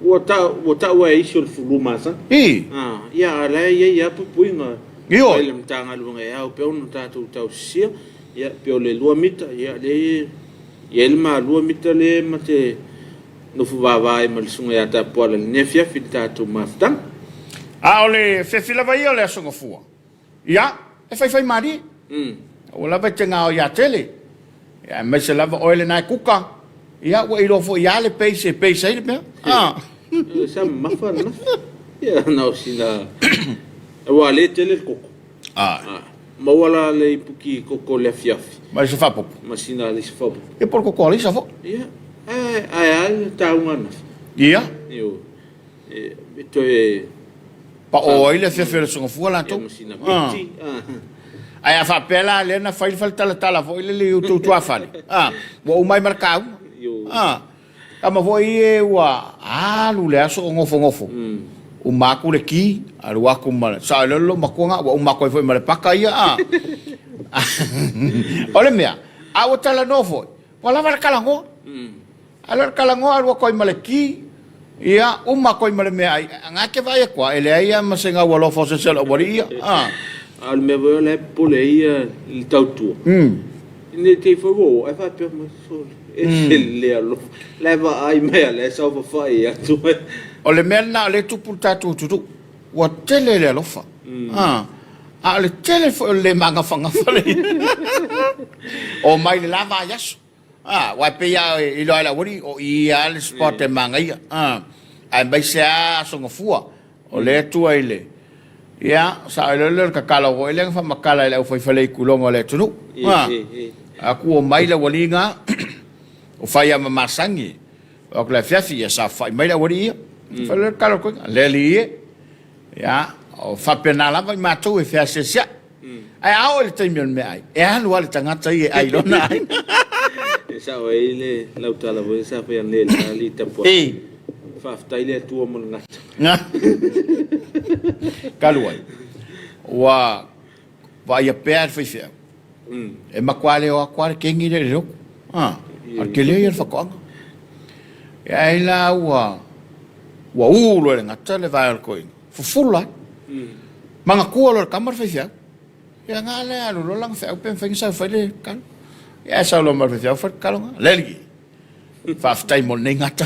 ua tau ua taua e isi o le fulu masani. I. Ah, ia a la e i ai lava puipuiga Ioe. mai le Matagaluega e ao pea ona tatou tausisia. Ia pei o le 2 mita, ia lea e i ai le ma 2 mita lea ma te nofo vava ai ma le Susuga ia Tapuala i lenei afiafi i le tatou mafutaga. A o le afiafi lava ia o le Aso Gafua. Ia, e faifai malie. Aua lava e te gaoia tele. Ia, aemaise lava oe lena e kuka. Ia, ua e iloa foi lava le pace e pace ai le mea. Ah. Sa mamafa lena. Ia, na o sina... Aua o lea e tele le koko. Ah. Maua la le ipuki koko i le afiafi. Ma alaisa faaopoopo. Ma sina alaisa faaopoopo. Ia, po o le koko alaisa foi. Ia, ae ae a le tauga ananafi? Ia. Ioe. E toe pao ai le afiafi o le Aso Gafua latou. Ae a faapea la lea na fai le faletalatala foi lele i outou tuafale, ua uma ai ma le kauga. Tama foi e ua alu le aso o nofonofo. Uma aku le ki, alu aku ma le, sao lolo lo matua nga, ua uma aku ai foi ma le paka ia a. O le mea, a ua talanoa foi, ua lava le talanoa. Alu le talanoa alu atu ai ma le ki, ia, uma atu ai ma le meaai, na e te vaai atu lava, e leai lava ma se gau alofa o se isi o le aualii ia. A o le mea foi o la e popole ai ia le tautua, ne i te i foi ua oo ae faapea mai, sole, e ese le le alofa, la e vaai mai a la e saofafai atu. O le mea lena o lea e tupu i le tatou atunuu, ua tele le alofa, a o le tele foi o le le magafagafa. Omai i le la vaiaso. A, aua e pei lava e iloa e le aualii, o i lava le spot e manaia, a, aemaise lava Aso Gafua, o lea e tua i le, ia, sao ai loa lea o le tatalo foi lea na faamatala e le aufaifaleituloga o le atunuu, a, atu omai le aualii na, o fai lava ma masani, o atu i le afiafi, ia saofai mai le aualii ia, fai loa le tatalo atu, le alii e, ia, o faapena lava i matou e feasiasiai. Ae a oo i le taimi o le meaai, e alu lava le tagata ia e ai i lona aiga. E sao ai le lau tala foi sa fai anei i le alii tapuai. Faafetai le Atua mo le gata. Talu ai, ua vaaia pea le faifeau. E matua le o atu lava le kegi lea i le lotu. A, o le tele ia o le faatoaga. Ia ai la ua ua u loa i le gata le vae o le toeaina. Fufula ai. Manatua loa e le tama le faifeau. Ia na lea alu loa lana feau pe mafai ona sau e fai le tatalo. Ia ae sau loa ma le faifeau fai le tatalo na. Le alii, faafetai mo lenei gata.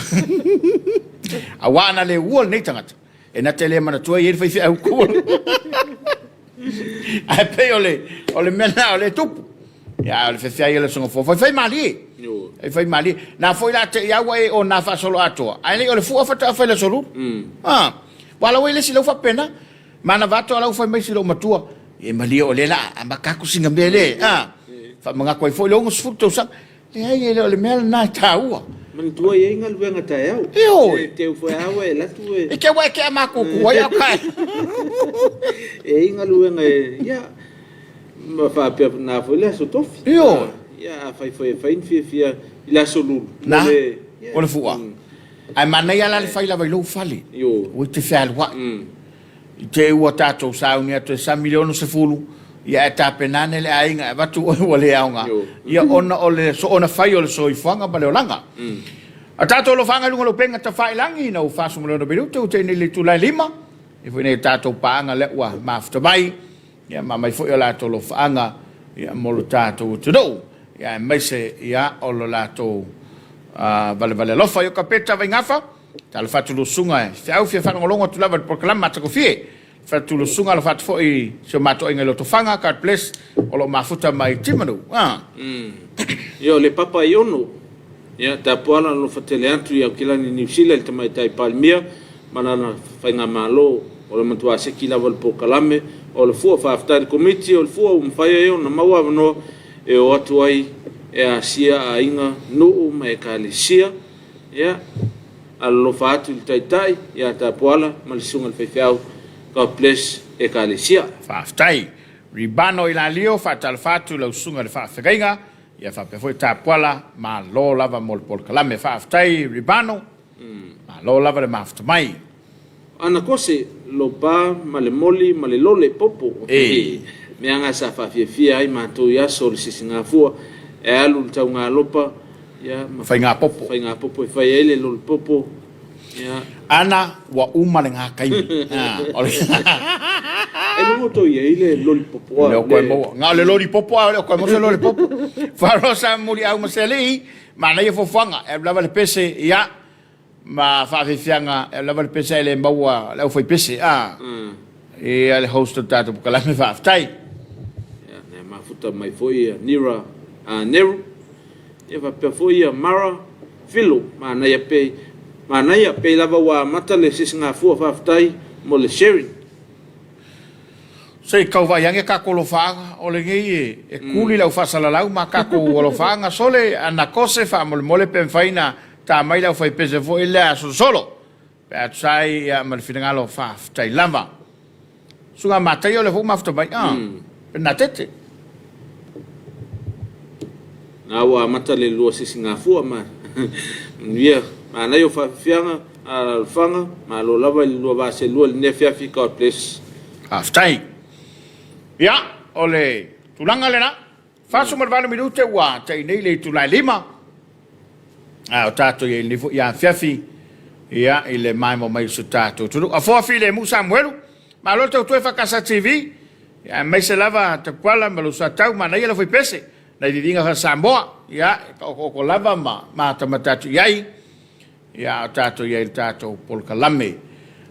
Aua ana le ua lenei tagata, e na te le manatua e i ai le faifeau i tua. Ae pei o le, o le mea lena o lea e tupu. Ia, o le fefe ai o le soga fua. Fai fai malie. Fai fai malie. Na foi la te i au e o na faasolo atoa. Ae le o le fua faatoa fai le aso lulu. Ah, wa la wai le si lau faapena. Mana vato ala fai mai si lou matua. E malie o le la amata atu sina mea le. Ah, faamanatu ai foi le 60 tausaga. Leai, e le o le mea lena e taua. Manatua e i ai galuega taeao. Ioe. E teu foi lava e alu atu e. E teu e tea matutu ai au kai. E i ai galuega e, ia, ma faapea na foi le aso tofi. Ioe. Ia, afai foi e fai ni fiafia i le aso lulu. Na, o le fua. Ae manaia la le fai lava i lou fale. Ioe. Ua e te fealuai. I te i ua tatou sauni atu e sami le 60, ia ae tapena ane le aiga e avatu oe ua le aoga, ia ona o le soona fai o le soifuaga ma le olaga. A tatou alofaaga i luga o le upega tafailagi ina ua 46 minute ua tea nei le itula e 5, ia foi nei tatou paaga lea ua mafuta mai, ia ma aumai foi o latou alofaaga ia mo lo tatou atunuu, ia aemaise ia o lo latou valevale alofa. Ia Kapeta Vaigafa. Talofa atu Lusuga e feau fia faalogologo atu lava i le polokalame matagofie. Talofa atu Lusuga alofa atu foi i si o matou aiga i Lotofaga. God bless o lo o mafuta mai Timanuu. Ah. Ia o le Papa Iono. Ia tapuala alofa tele atu i Aukilani Niu Sila i le Tamaitai Palemia ma lana faigamalo. O le matua seki lava le polokalame o le fua. Faafetai i le Komiti o le Fua ua mafai ai ona maua avanoa e o atu ai e asia aiga, nuu ma ekalesia. Ia, alolofa atu i le Taitai, ia Tapuala ma le Susuga i le Faifeau. God bless Ekalesia. Faafetai. Ribano i Lalio, faatalofa atu i lau Susuga i le Faafeagaiga, ia faapea foi Tapuala, malo lava mo le polokalame. Faafetai Ribano, malo lava le mafuta mai. Ana kose, lopa ma le moli ma le lole popo. He mea nga sa faafiafia ai matou i aso o le sisigafua e alu le taugalopa ia ma Faigapopo. Faigapopo e fai ai le lole popo ia. Ana ua uma le ga taimi. O le. E maua outou i ai le loli popo a. Le o koe maua. Ga o le loli popo a o le o koe maua se loli popo. Farosa Muliau ma Sealii, manaia fuafuaga, e alu lava le pese ia. Ma faafiafiaga e lava le pese ae le maua le aufaipese a ia le host o le tatou polokalame faafetai. Ia na mafuta mai foi ia Nira a Neru ia faapea foi ia Mara Filo manaia pei manaia pei lava ua amata le sisigafua faafetai mo le sharing. Se i tau vaai ane tatou alofaaga, o lenei e kuli le au faasalalau ma tatou alofaaga sole ana kose faamolemole pe mafai na Ta mai le aufaipese foi lea solosolo pe a tusa ai ia ma le finagalo faafetai lava. Susuga Mataia o lea foi ua mafuta mai a Penatete. Na ua amata le lua sisigafua ma manuia. Manaia o faafiafiaga, alaalafaga, malo lava i le lua va selua i lenei afiafi. God bless. Faafetai. Ia, o le tulaga lena. 48 minute ua tai nei le itula e 5. A o tatou i ai i lenei foi afiafi, ia, i le maimoa mai o si o tatou atunuu. Afoa filemu Samuelu, malo le tautua EFKS TV, ia, aemaise lava Tapuala ma lou soatau, manaia le aufaipese, nai viviga faa-Samoa, ia, e taotooto lava ma matamata atu i ai, ia, a o tatou i ai i le tatou polokalame.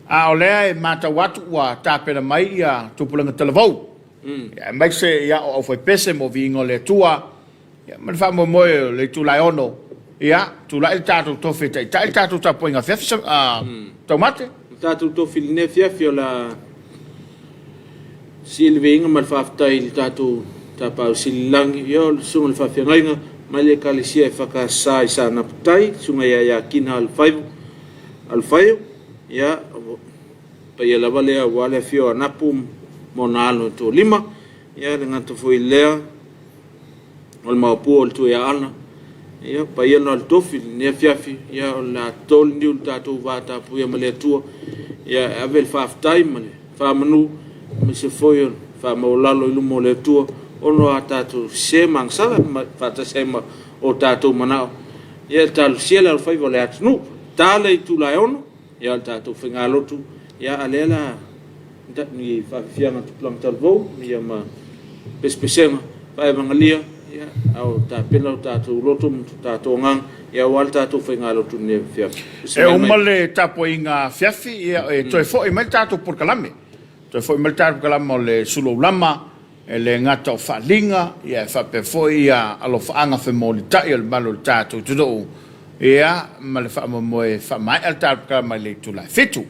A o lea e matau atu ua tapena mai ia tupulaga talavou, ia, aemaise ia, o aufaipese mo viiga o le Atua, Ia, ma le faamoemoe o le itula e 6, ia, tulai le tatou tofi e taitai le tatou tapuaiga afiafi, Taumate. O le tatou tofi i lenei afiafi o le a sii le viiga ma le faafetai i le tatou Tapaau Sili i le Lagi, ia o le Susuga i le Faafeagaiga mai le Ekalesia EFKS i Saanaputai, Susuga ia Iakina Alofaivo, Alofaio, ia, o paia lava lea aua le afio o Anapu ma ona alo e toalima, ia, e le gata foi i lea, o le Maopu o le Tuiaana, ia, paia na o le tofi i lenei afiafi, ia, o le a toto le niu i le tatou va tapuia ma le Atua, ia, e ave le faafetai ma le faamanu, aemaise foi o le faamaualalo i luma o le Atua, ona o a tatou sese ma agasala, faatasi ai ma o tatou manao, ia, e talosia le alofaiva o le atunuu, ta le itula e 6, ia, o le tatou faigalotu, ia, a lea la ni faafiafiaga tupulaga talavou ia ma pesepesega faaevagalia ia a o tapena o tatou loto ma tatou agaga ia aua le tatou faigalotu i lenei afiafi. E uma le tapuaiga afiafi ia e toe foi mai le tatou polokalame. Toe foi mai le tatou polokalame o le Suluaulama e le gata o faaaliga ia e faapea foi ia alofaaga femolitai o le mamalu o le tatou atunuu ia ma le faamoemoe e faamaea le tatou polokalame i le itula e 7.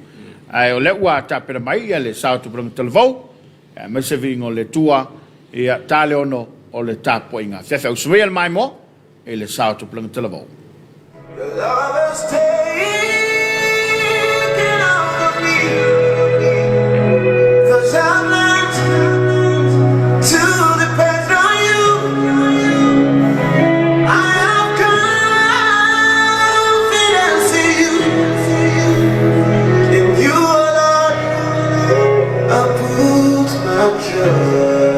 Ae o lea ua tapena mai ia le sao tupulaga talavou aemaise viiga o le Atua ia ta le ono o le tapuaiga afiafi. Ausi maia le maimoa i le sao tupulaga talavou. Your love has taken over me, 'cause I've learned to depend on you. I have confidence in you. In you alone, I put my trust.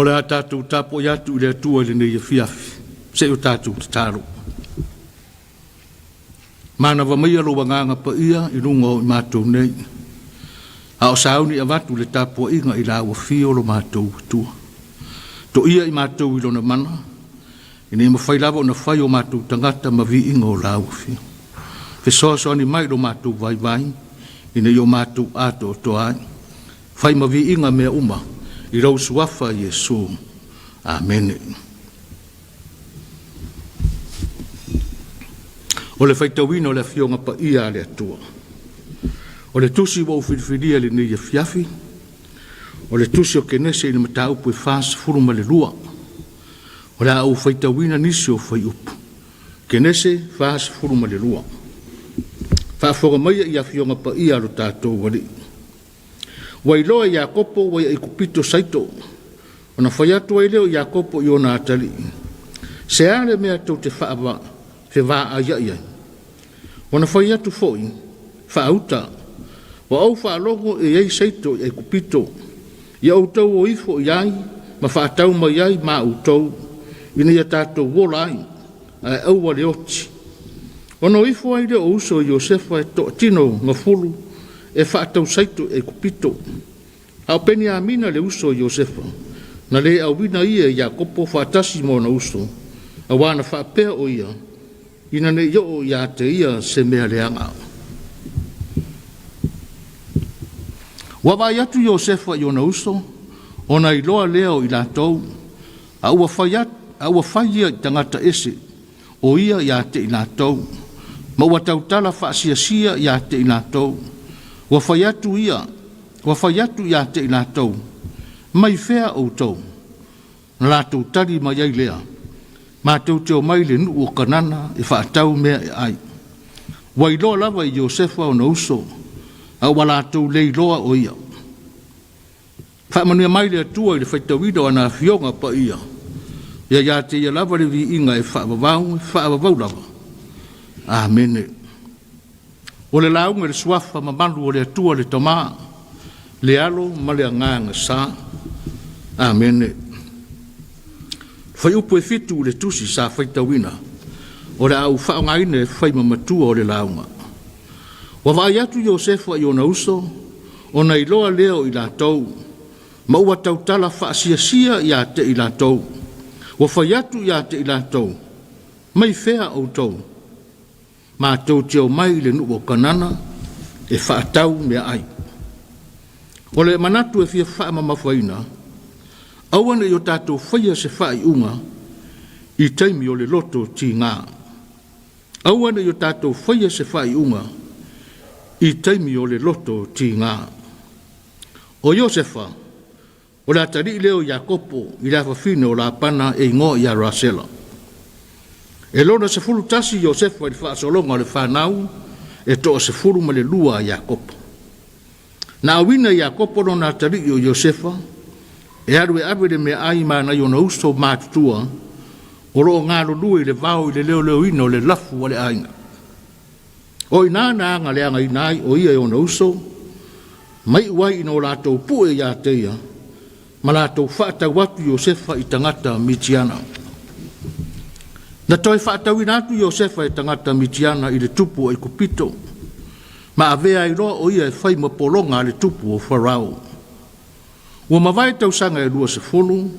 O le a tatou tapuai atu i le Atua i lenei afiafi, se i o tatou tatalo. Manava maia lou Agaga Paia i luga o i matou nei, a o sauni avatu le tapuaiga i la ua fio lo matou Atua. Toia i matou i lona mana, ina ia mafai lava ona fai o matou tagata ma viiga o la ua fio. Fesoasoani mai i lo matou vaivai, ina ia o matou atoatoa ai. Fai ma viiga mea uma i lou Suafa Iesu. Amene. O le faitauina o le Afioga Paia a le Atua. O le tusi ua ou filifilia i lenei afiafi, o le tusi o Kenese i le mataupu e 42. O le a ou faitauina nisi o fuaiupu. Kenese 42. Faafofoga maia i Afioga Paia a lo tatou Alii. Ua iloa e Iakopo ua i Aikupito saito, ona fai atu ai lea o Iakopo i ona atalii, Se a le mea tou te fevaaiai ai? Ona fai atu foi, Faauta, ua ou faalogo e i ai saito i Aikupito, ia outou o ifo i ai ma faatau mai ai ma outou, ina ia tatou ola ai, ae aua le oti. Ona o ifo ai lea o uso o Iosefa e toatino gafulu e faatau saito i Aikupito. A o Peniamina le uso o Iosefa, na le auina ia e Iakopo faatasi ma ona uso, auā na faapea o ia, ina ne i oo ia te ia se mea leaga. Ua vaai atu Iosefa i ona uso, ona iloa lea o i latou, a ua fai, a ua fai ia i tagata ese, o ia ia te i latou, ma ua tautala faasiasia ia te i latou. Ua fai atu ia, ua fai atu ia te i latou, Mai fea outou? Na latou tali mai ai lea, Matou te omai i le nuu o Kanana e faatau mea e ai. Ua iloa lava e Iosefa ona uso, a ua latou le iloa o ia. Faamanuia mai le Atua i le faitauina o ana Afioga Paia, ia ia te Ia lava le viiga e faavavau, e faavavau lava. Amene. O le lauga i le Suafa mamalu o le Atua le Tama, le Alo ma le Agaga Sa. Amene. Fuaiupu e fitu i le tusi sa faitauina, o le a ou faaaogaina e fai ma matua o le lauga. Ua vaai atu Iosefa i ona uso, ona iloa lea o i latou, ma ua tautala faasiasia ia te i latou. Ua fai atu ia te i latou, Mai fea outou? Matou te omai i le nuu o Kanana e faatau meaai. O le manatu e fia faamamafaina, aua ne i o tatou faia se faaiuga i taimi o le loto tiga. Aua ne i o tatou faia se faaiuga i taimi o le loto tiga. O Iosefa, o le atalii lea o Iakopo i le afafine o Lapana e igoa ia Rasela. E lona 11 Iosefa i le faasologa o le fanau e toa 12 a Iakopo. Na auina e Iakopo lona atalii o Iosefa e alu e ave le meaai ma nai ona uso matutua o lo o galulue i le vao i le leoleoina o le lafu a le aiga. O i ina na agaleagaina ai o ia e ona uso, ma iu ai ina o latou pue ia te ia, ma latou faatau atu Iosefa i tagata Mitiana. Na toe faatauina atu Iosefa e tagata Mitiana i le tupu o Aikupito, ma avea ai loa o ia e fai ma pologa a le tupu o Farao. Ua mavae tausaga e 20,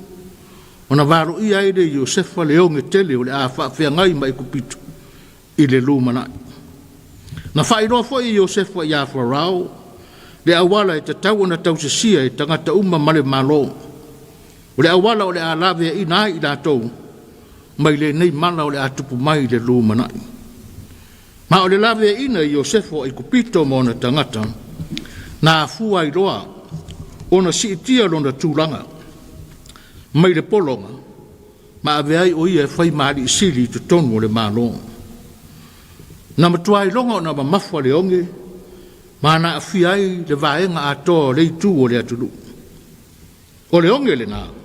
ona valoia ai lea e Iosefa le oge tele o le a faafeagai ma Aikupito i le lumanai. Na faailoa foi e Iosefa iā Farao le auala e tatau ona tausisia e tagata uma ma le Malo, o le auala o le a laveaiina ai i latou mai lenei mala o le a tupu mai i le lumanai. Ma o le laveaiina e Iosefa o Aikupito ma ona tagata, na afua ai loa ona siitia lona tulaga mai le pologa ma avea ai o ia e fai ma alii sili i totonu o le Malo. Na matua iloga ona mamafa le oge ma na aafia ai le vaega atoa o le itu o le atunuu. O le oge lena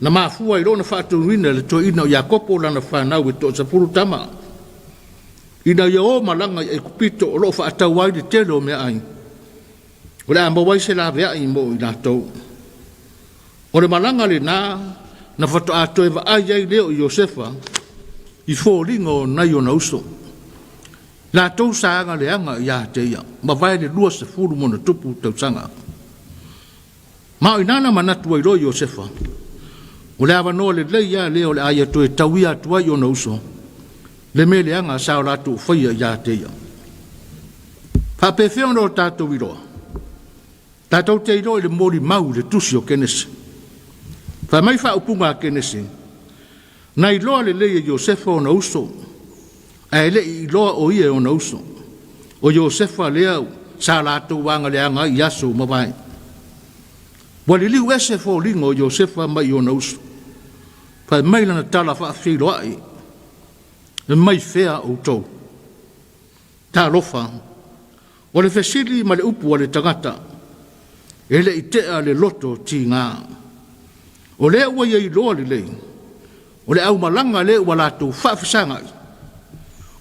na mafua ai lona faatonuina e le toeaina o Iakopo lana fanau e toasefulu tama, ina ia o malaga i Aikupito o lo o faatau ai le tele o meaai, o le a maua ai se laveai mo i latou. O le malaga lena na faatoa toe vaai ai lea o Iosefa i foliga o nai ona uso. Latou sa aga leaga ia te ia, mavae le 20 ma ona tupu tausaga. Ma o i ina na manatu ai loa Iosefa, o le avanoa lelei lava lea o le a ia toe tauia atu ai i ona uso le mea leaga sa o latou faia ia te ia. Faapefea ona o tatou iloa? Tatou te iloa i le molimau i le tusi o Kenese. Fai mai faaupuga a Kenese, Na iloa lelei e Iosefa ona uso, ae le i iloa o ia e ona uso. O Iosefa lea sa latou agaleaga ai i aso ua mavae. Ua liliu ese foliga o Iosefa mai i ona uso. Fai mai lana tala faafeiloai, E mai fea outou? Talofa! O le fesili ma le upu a le tagata, e le i tea le loto tiga. O lea ua ia iloa lelei, o le aumalaga lea ua latou faafesagai,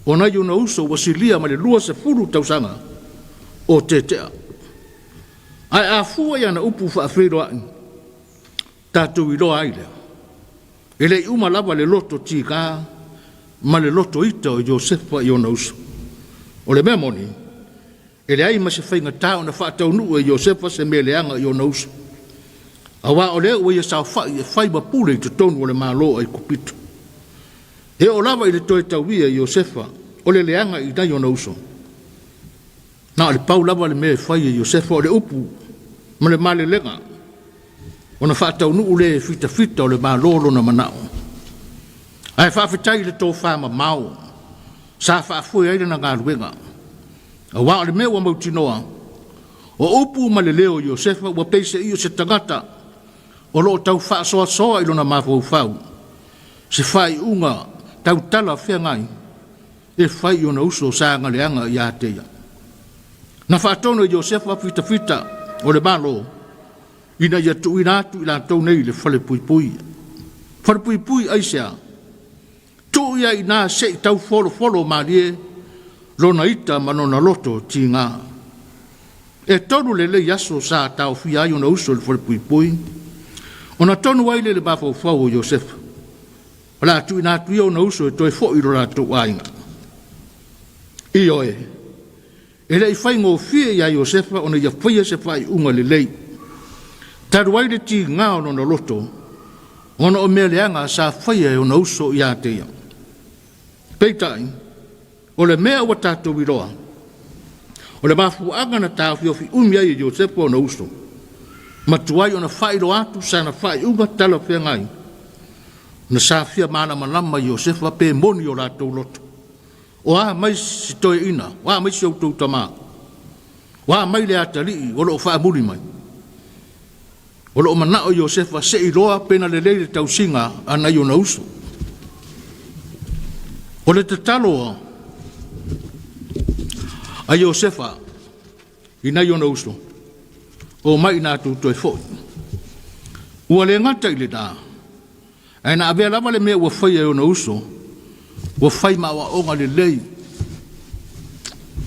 o nai ona uso ua silia ma le 20 tausaga o tetea. Ae a fua i ana upu faafeiloai, tatou iloa ai lea, e le i uma lava le loto tiga ma le loto ita o Iosefa i ona uso. O le mea moni, e leai ma se faigata ona faataunuu e Iosefa se mea leaga i ona uso, aua o lea ua ia saofai e fai ma pule i totonu o le Malo o Aikupito. E oo lava i le toe tauia e Iosefa o le leaga i nai ona uso, Na o le pau lava le mea e fai e Iosefa o le upu ma le malelega ona faataunuu lea e fitafita o le Malo lona manao. Ae faafetai i le tofa mamao sa faafoe ai lana galuega, aua o le mea ua mautinoa, o upu ma le leo o Iosefa ua pei se i o se tagata o lo o tau faasoasoa i lona mafaufau se faaiuga tau talafeagai e fai i ona uso sa agaleaga ia te ia. Na faatonu e Iosefa fitafita o le Malo ina ia tuuina atu i latou nei i le falepuipui. Falepuipui aisea? Tuu ia i ina se i tau folofolo malie lona ita ma lona loto tiga. E tolu lelei aso sa taofia ai ona uso i le falepuipui, ona tonu ai lea i le mafaufau o Iosefa. O le a tuuina atu ia ona uso e toe foi i lo latou aiga. Ioe, e le i faigofie iā Iosefa ona ia faia se faaiuga lelei. Talu ai le tiga o lona loto, ona o mea leaga sa faia e ona uso ia te ia. Peitai, O le mea ua tatou iloa, o le mafuaaga na taofiofi umi ai e Iosefa ona uso, ma tuai ona faailoa atu sana faaiuga talafeagai, na sa fia malamalama Iosefa pe moni o latou loto. O a mai si toeaina, o a mai si outou tama, o a mai le atalii o lo o faamuli mai. O lo o manao Iosefa se i loa pe na lelei le tausiga a nai ona uso. O le tatalo a Iosefa i nai ona uso, omai ina tou toe foi. Ua le gata i lena, ae na avea lava le mea ua faia e ona uso, ua fai ma aoaoga lelei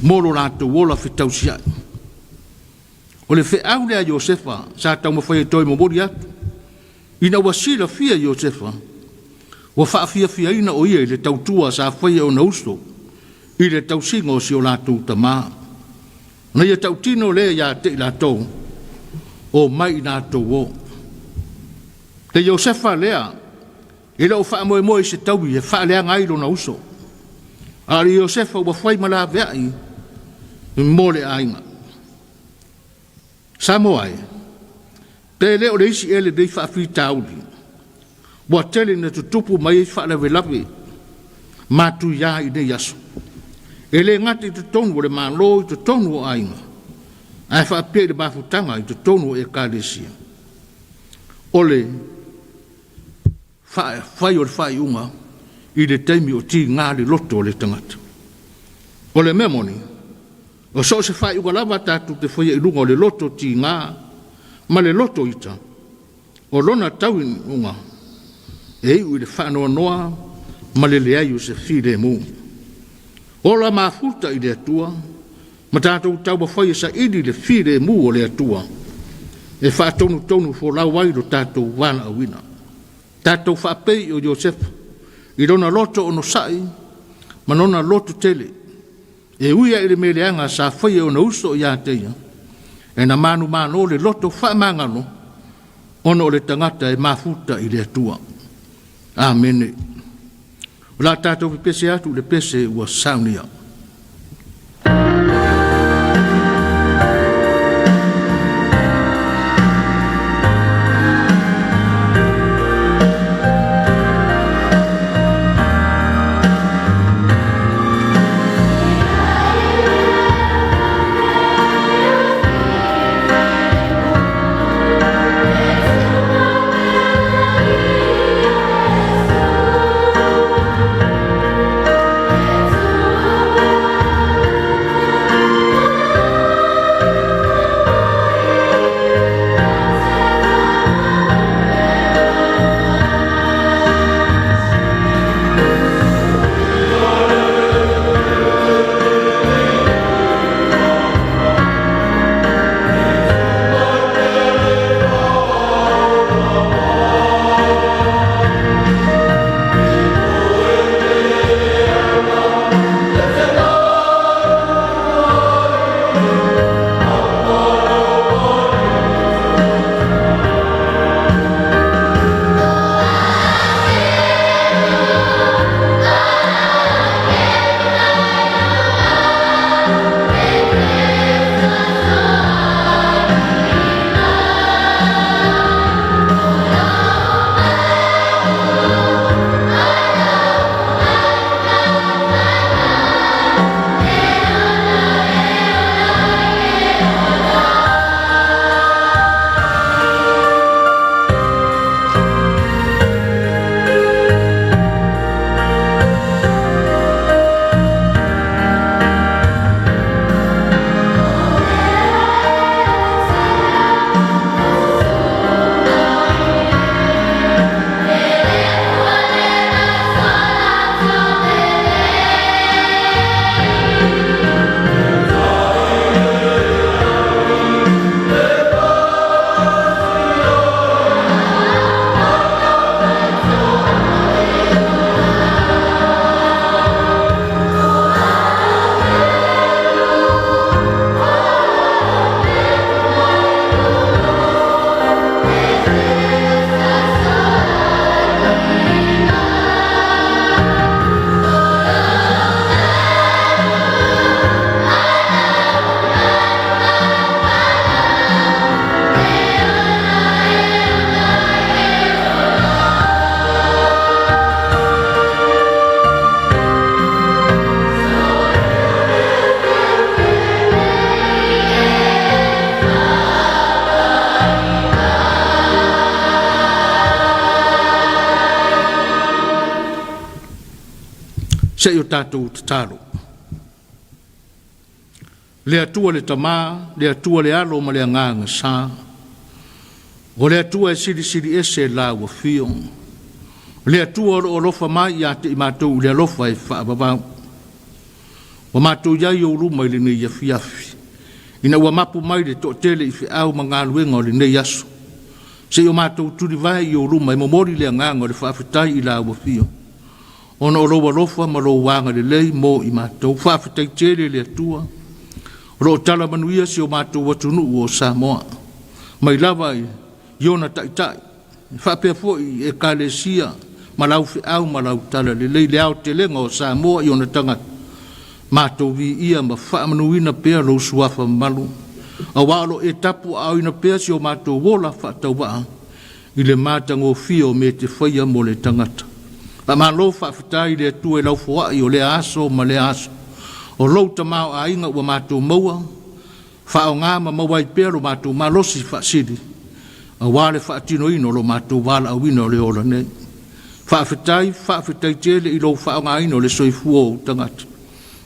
mo lo latou ola fetausiai. O le feau lea a Iosefa sa taumafai e toe momoli atu, ina ua silafia Iosefa, ua faafiafiaina o ia i le tautua sa faia e ona uso i le tausiga o si o latou tama. Na ia tautino lea ia te i latou, Omai ina outou o. Le Iosefa lea e le o faamoemoe i se taui e faaleaga ai lona uso, a o le Iosefa ua fai ma laveai mo le aiga. Samoa e, pe le o le isi ea lenei faafitauli ua tele ina tutupu mai ai faalavelave matuia i nei aso, e le gata i totonu o le Malo, i totonu o aiga, ae faapea i le mafutaga i totonu o Ekalesia. O le fai o le faaiuga i le taimi o tiga le loto o le tagata. O le mea moni, o so o se faaiuga lava tatou te faia i luga o le loto tiga ma le loto ita, o lona tauinuga e iu i le faanoanoa ma le leai o se filemu. Ola mafuta i le Atua ma tatou taumafai e saili le filemu o le Atua. e faatonutonu folau ai lo tatou valaauina. Tatou faapei o Iosefa i lona loto onosai ma lona loto tele, e ui lava i le mea leaga sa faia e ona uso ia te ia, e na manumalo le loto faamagalo ona o le tagata e mafuta i le Atua. Amene. O le a tatou pepese atu i le pese ua saunia. Se i o tatou tatalo. Le Atua le Tama, le Atua le Alo ma le Agaga Sa. O le Atua e silisili ese la ua fio. O le Atua o lo o alofa mai ia te i matou i le alofa e faavavau. Ua matou i ai i ou luma i lenei afiafi, ina ua mapu mai le toatele i feau ma galuega o lenei aso, se i o matou tulivae i ou luma e momoli le agaga o le faafetai i la ua fio, ona o lou alofa ma lou agalelei mo i matou. Faafetai tele i le Atua o lo o tala manuia si o matou atunuu o Samoa, mai lava i ona taitai, faapea foi i Ekalesia ma lau feau ma lau talalelei, le aotelega o Samoa i ona tagata. Matou viia ma faamanuina pea lou suafa mamalu, aua o lo o e tapuaaoina pea si o matou ola faatauvaa i le matagofie o mea e te faia mo le tagata. Faamalo faafetai i le Atua i lau foai o lea aso ma lea aso. O lou tamaoaiga ua matou maua, faaaoga ma maua ai pea lo matou malosi faasili aua le faatinoina o lo matou valaauina o le ola nei. Faafetai, faafetai tele i lou faaaogaina o le soifua o ou tagata,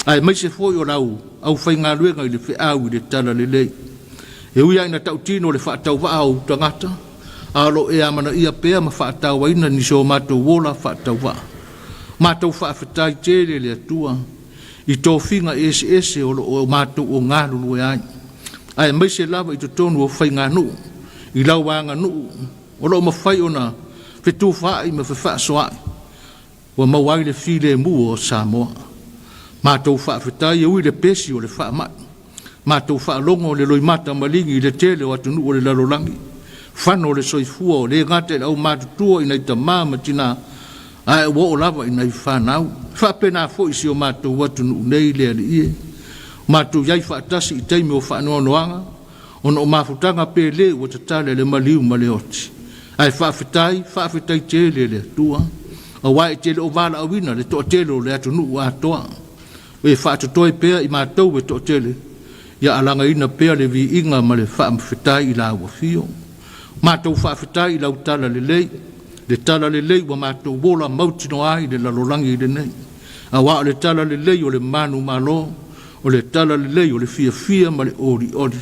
aemaise foi o lau aufaigaluega i le feau i le talalelei. E ui lava ina tautino le faatauvaa o ou tagata, a o lo o e amanaia pea ma faatauaina nisi o matou ola faatauvaa. Matou faafetai tele i le Atua i tofiga eseese o lo o matou o galulue ai, aemaise lava i totonu o faiganuu. i lau aganuu o lo o mafai ona fetufaai ma fefaasoaai ua maua ai le filemu o Samoa. Matou faafetai e ui i le pesi o le faamai. Matou faalogo le loimata maligi i le tele o atunuu o le lalolagi. Fano o le soifua o le gata i le aumatutua i nai tama ma tina, ae ua oo lava i nai fanau. E faapena foi i si o matou atunuu nei le Alii e. Matou i ai faatasi i taimi o faanoanoaga, ona o mafutaga pele ua tatala le maliu ma le oti. Ae faafetai, faafetai tele le Atua, aua e te le o valaauina le toatele o le atunuu atoa. E faatotoe pea i matou e toatele, ia alagaina pea le viiga ma le faamafetai i lau afio. Matou faafetai i lau tala lelei, le tala lelei ua matou ola mautinoa ai i le lalolagi lenei. Aua o le tala lelei o le manumalo, o le tala lelei o le fiafia ma le olioli.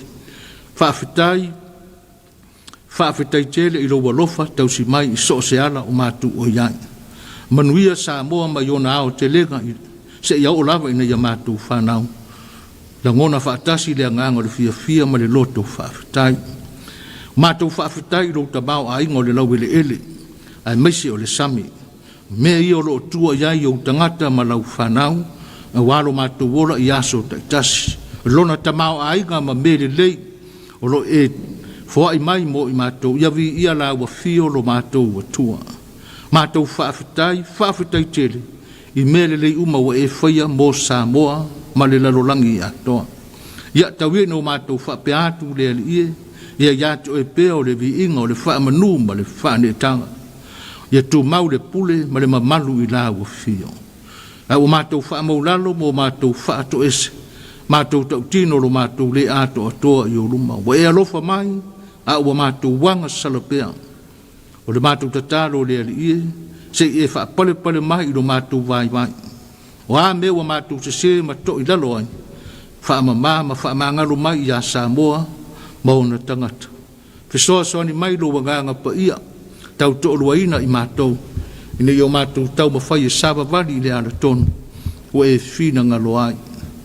Faafetai, faafetai tele i lou alofa tausi mai i so o se ala o matou o i ai. Manuia Samoa mai ona aotelega seia oo lava ina ia matou fanau. Lagona faatasi le agaga o le fiafia ma le loto faafetai. Matou faafetai i lou tamaoaiga o le laueleele aemaise o le sami. Mea ia o lo o tua i ai ou tagata ma lau fanau, aua lo matou ola i aso taitasi. Lona tamaoaiga ma mea lelei o lo o e foai mai mo i matou, ia viia lau afio lo matou Atua. Matou faafetai, faafetai tele i mea lelei uma ua e faia mo Samoa ma le lalolagi atoa. Ia tau ia ina o matou faapea atu le Alii e, ia ia te oe pea o le viiga o le faamanu ma le faaneetaga. Ia tumau le pule ma le mamalu i lau afio. Ae ua matou faamaulalo ma ua matou faatoese, matou tautino lo matou le atoatoa i ou luma. Ua e alofa mai, a ua matou agasala pea. O le matou tatalo le Alii e, se i e faapalepale mai i lo matou vaivai. O a mea ua matou sese ma to'i lalo ai, faamama ma faamagalo mai iā Samoa ma ona tagata. Fesoasoani mai lou Agaga Paia, tau toaluaina i matou, ina ia o matou taumafai e savavali i le alatonu ua e finagalo ai.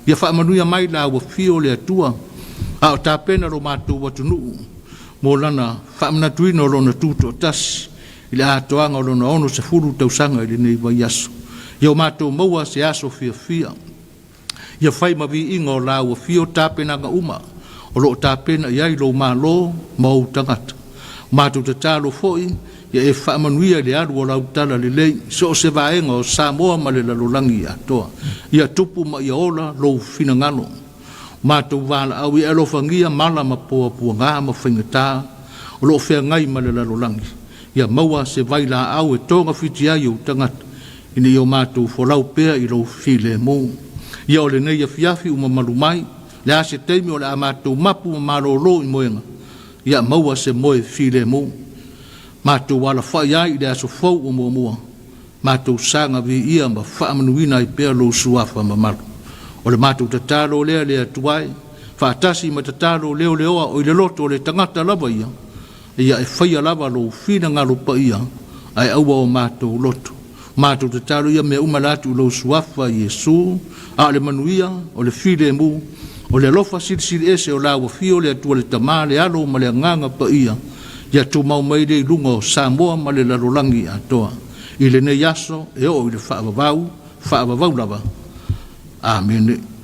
Ia faamanuia mai lau Afio le Atua, a o tapena lo matou atunuu mo lana faamanatuina o lona Tutoatasi i le atoaga o lona 60 tausaga i lenei vaiaso. Ia o matou maua se aso fiafia. Ia fai ma viiga o lau afio tapenaga uma o lo o tapena i ai lou Malo ma ou tagata. Matou tatalo foi ia e faamanuia i le alu o lau tala lelei i so o se vaega o Samoa ma le lalolagi atoa. Ia tupu ma ia ola lou finagalo. Matou valaau ia e alofagia mala ma puapuaga ma faigata o lo o feagai ma le lalolagi. Ia maua se vailaau e togafiti ai ou tagata, ina ia o matou folau pea i lou filemu. Ia o lenei afiafi ua mamalu mai, le a se taimi o le a matou mapu ma malolo i moega, ia maua se moe filemu. Matou alafai ai i le aso fou o muamua, matou saga viia ma faamanuina ai pea lou suafa mamalu. O le matou tatalo lea le Atua e, faatasi ma tatalo leoleoa o i le loto o le tagata lava ia, Ia e faia lava lou finagalo paia, ae aua o matou loto. Matou tatalo ia mea uma la atu i lou Suafa Iesu, a o le manuia, o le filemu, o le alofa silisili ese o lau Afio le Atua le Tama, le Alo ma le Agaga Paia, ia tumau mai lea i luga o Samoa ma le lalolagi atoa, i lenei aso e oo i le faavavau, faavavau lava. Amene.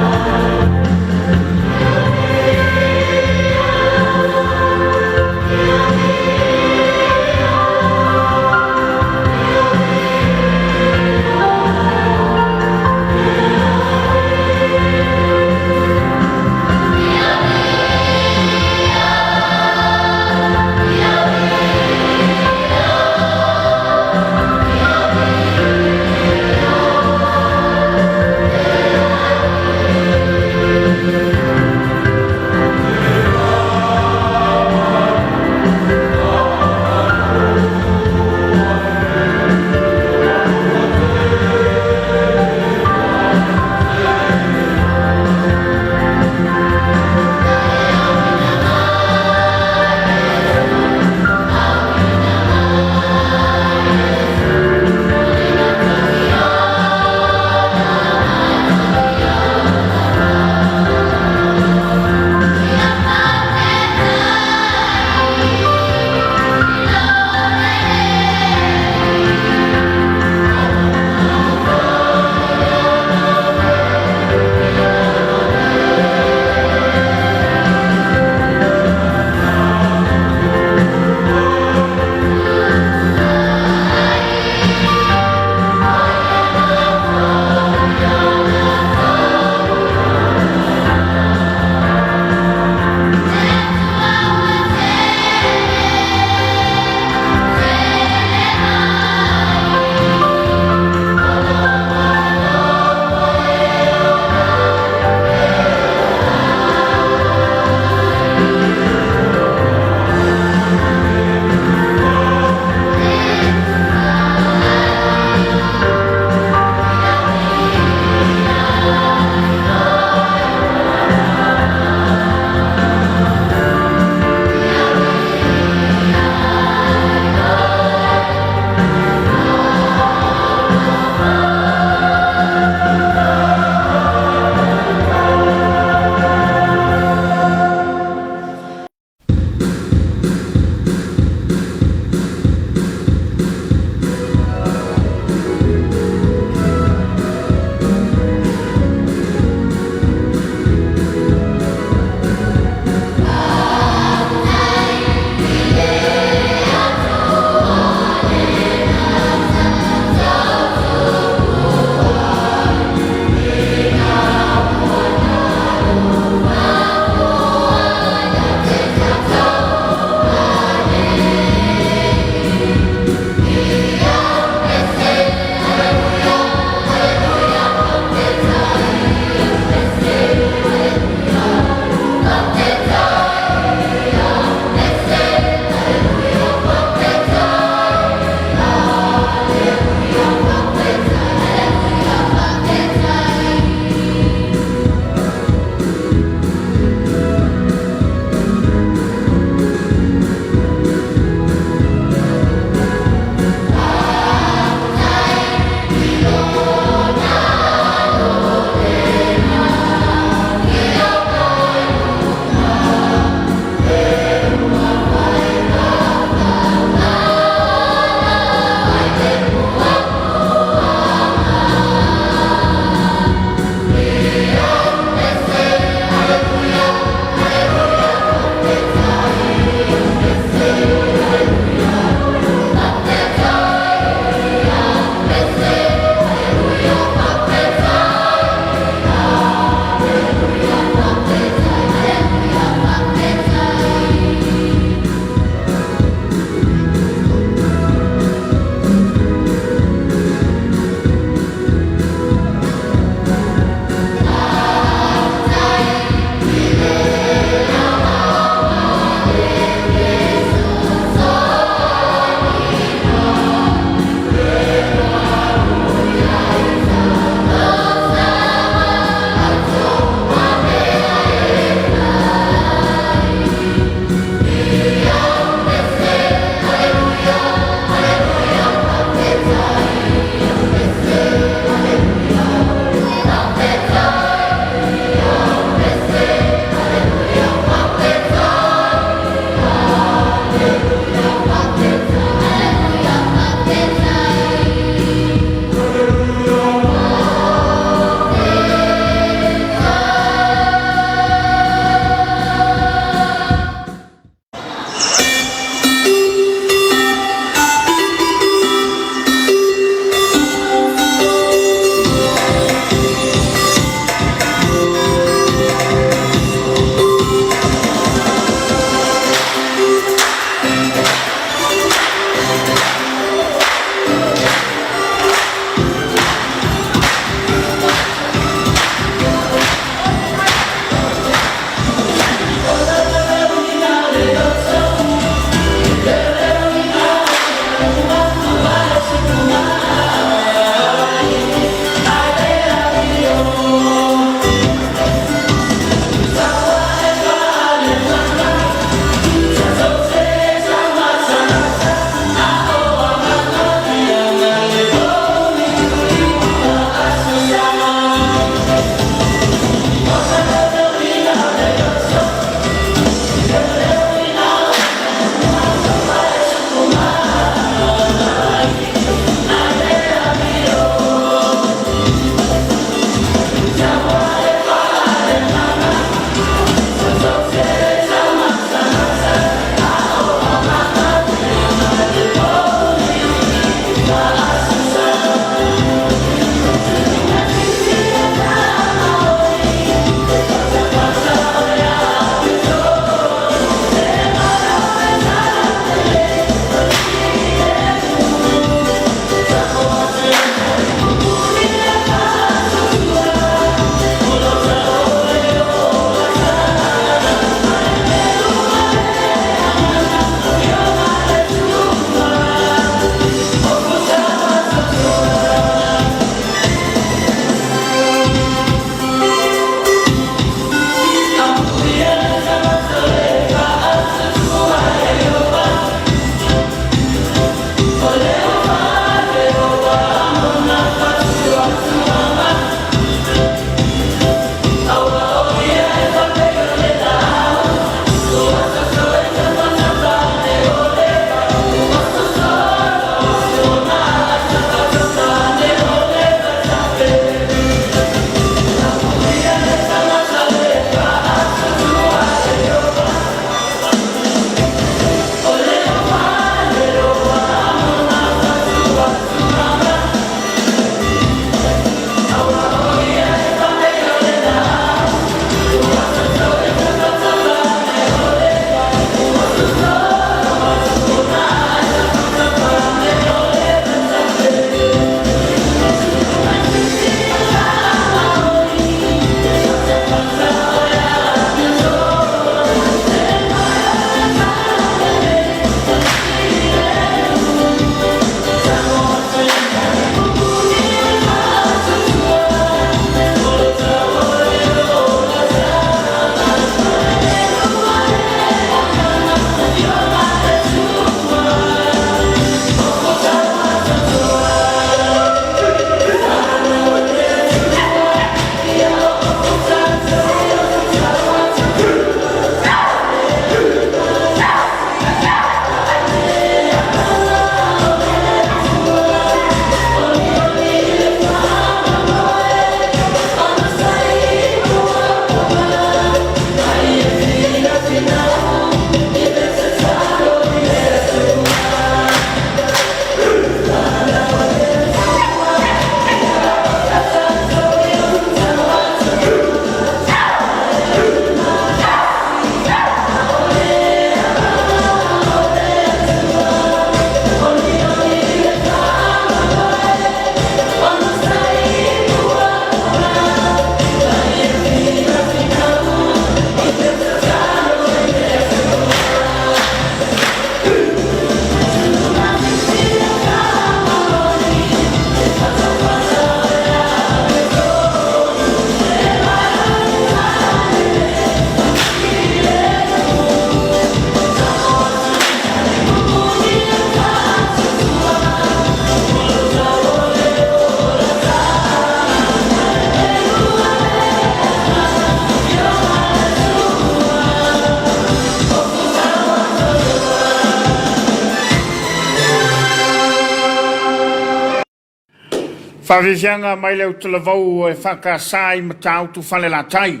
Faafiafiaga mai le Utalavou e FKS i Matautu Falelatai.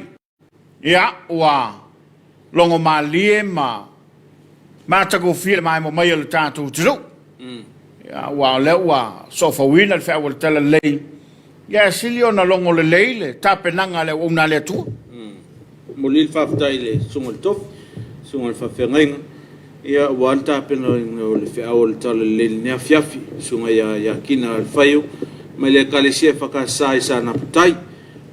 Ia, ua logo malie ma matagofie le maemo mai o le tatou atunuu. Ia, aua o lea ua soofauina le feau o le Talalelei, ia e sili ona logo lelei le tapenaga a le auauna a le Atua. Momoli le faafetai i le Susuga i le Tofi, Susuga i le Faafeagaiga, ia aua le tapenaina o le feau o le Talalelei i lenei afiafi, Susuga ia Iakina Alfaio mai le Ekalesia EFKS i Saanaputai.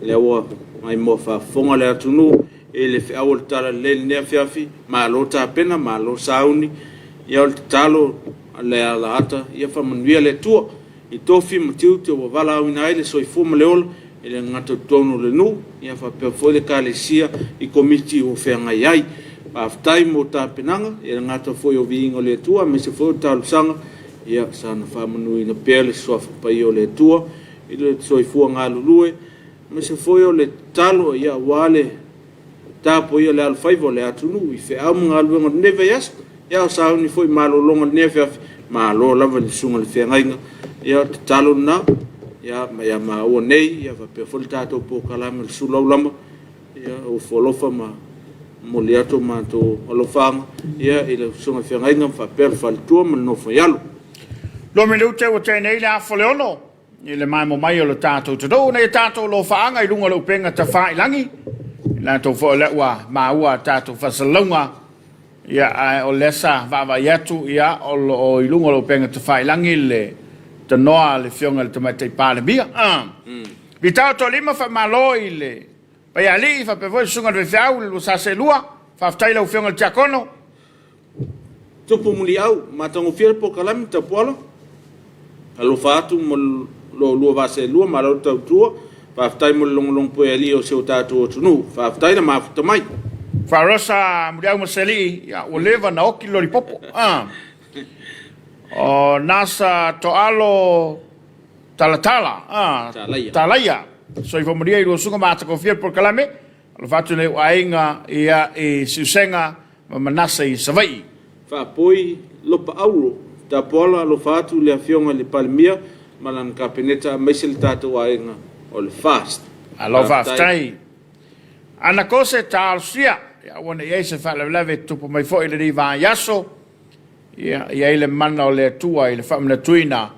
Lea ua maimoa faafofoga le atunuu i le feau o le Talalelei i lenei afiafi, malo tapena, malo sauni. Ia o le tatalo a le alaata, ia faamanuia le Atua i tofi ma tiute ua valaauina ai le soifua ma le ola, e le gata i totonu o le nuu, ia faapea foi le Ekalesia i komiti ua feagai ai. Faafetai mo tapenaga, e le gata foi o viiga o le Atua, aemaise foi o talosaga, ia saga faamanuina pea le Suafa Paia o le Atua i le soifua galulue, aemaise foi o le tatalo aua le tapuaia o le alofaiva o le atunuu i feau ma galuega o lenei vaiaso, ia o sauni foi i malologa o lenei afiafi, malo lava i le susuga i le feagaiga. Ia o le tatalo lena, ia ma ia maua nei, ia faapea foi le tatou polokalame o le sulu aulama, ia ofo alofa ma momoli atu o matou alofaaga, ia i le susuga i le feagaiga faapea le faletua ma le nofo i alo. 2 minute ua tea nei le afa o le 6 i le maemo mai o le tatou atunuu nei tatou lofaaga i luga o le upega tafailagi i latou foi o lea ua maua a tatou faasalalauga. Ia, ae o lea sa vaavaai atu, ia, o lo o i luga o le upega tafailagi le tanoa a le Afioga i le Tamaitai Palemia. Vitao Toalima, faamalo i le Paialii faapea foi le Susuga i le Faifeau i le Luasase 2. Faafetai i lau Afioga i le Tiakono. Tupu Muliau, matagofie le polokalame Tapuala. Alofa atu mo lo oulua vaa seelua, malo le tautua. Faafetai mo le logologo pea i alii o si o tatou atunuu. Faafetai le mafuta mai. Faarosa Muliau ma Selii, ia, ua leva na oki le lolipopo. O Nasa Toalo Talatala, Talaia. Talaia. Soifua manuia i lua susuga matagofie le polokalame. Alofa atu nei aiga ia i Siusega ma Manase i Savaii. Faapoi Lopa Auro, Tapuala alofa atu i le Afioga i le Palemia ma lana Kapeneta aemaise le tatou aiga o le FAST. Alo faafetai. Ana Kose talosia, ia aua ne i ai se faalavelave e tutupu mai foi i lenei vaiaso. Ia i ai le mana o le Atua i le faamanatuina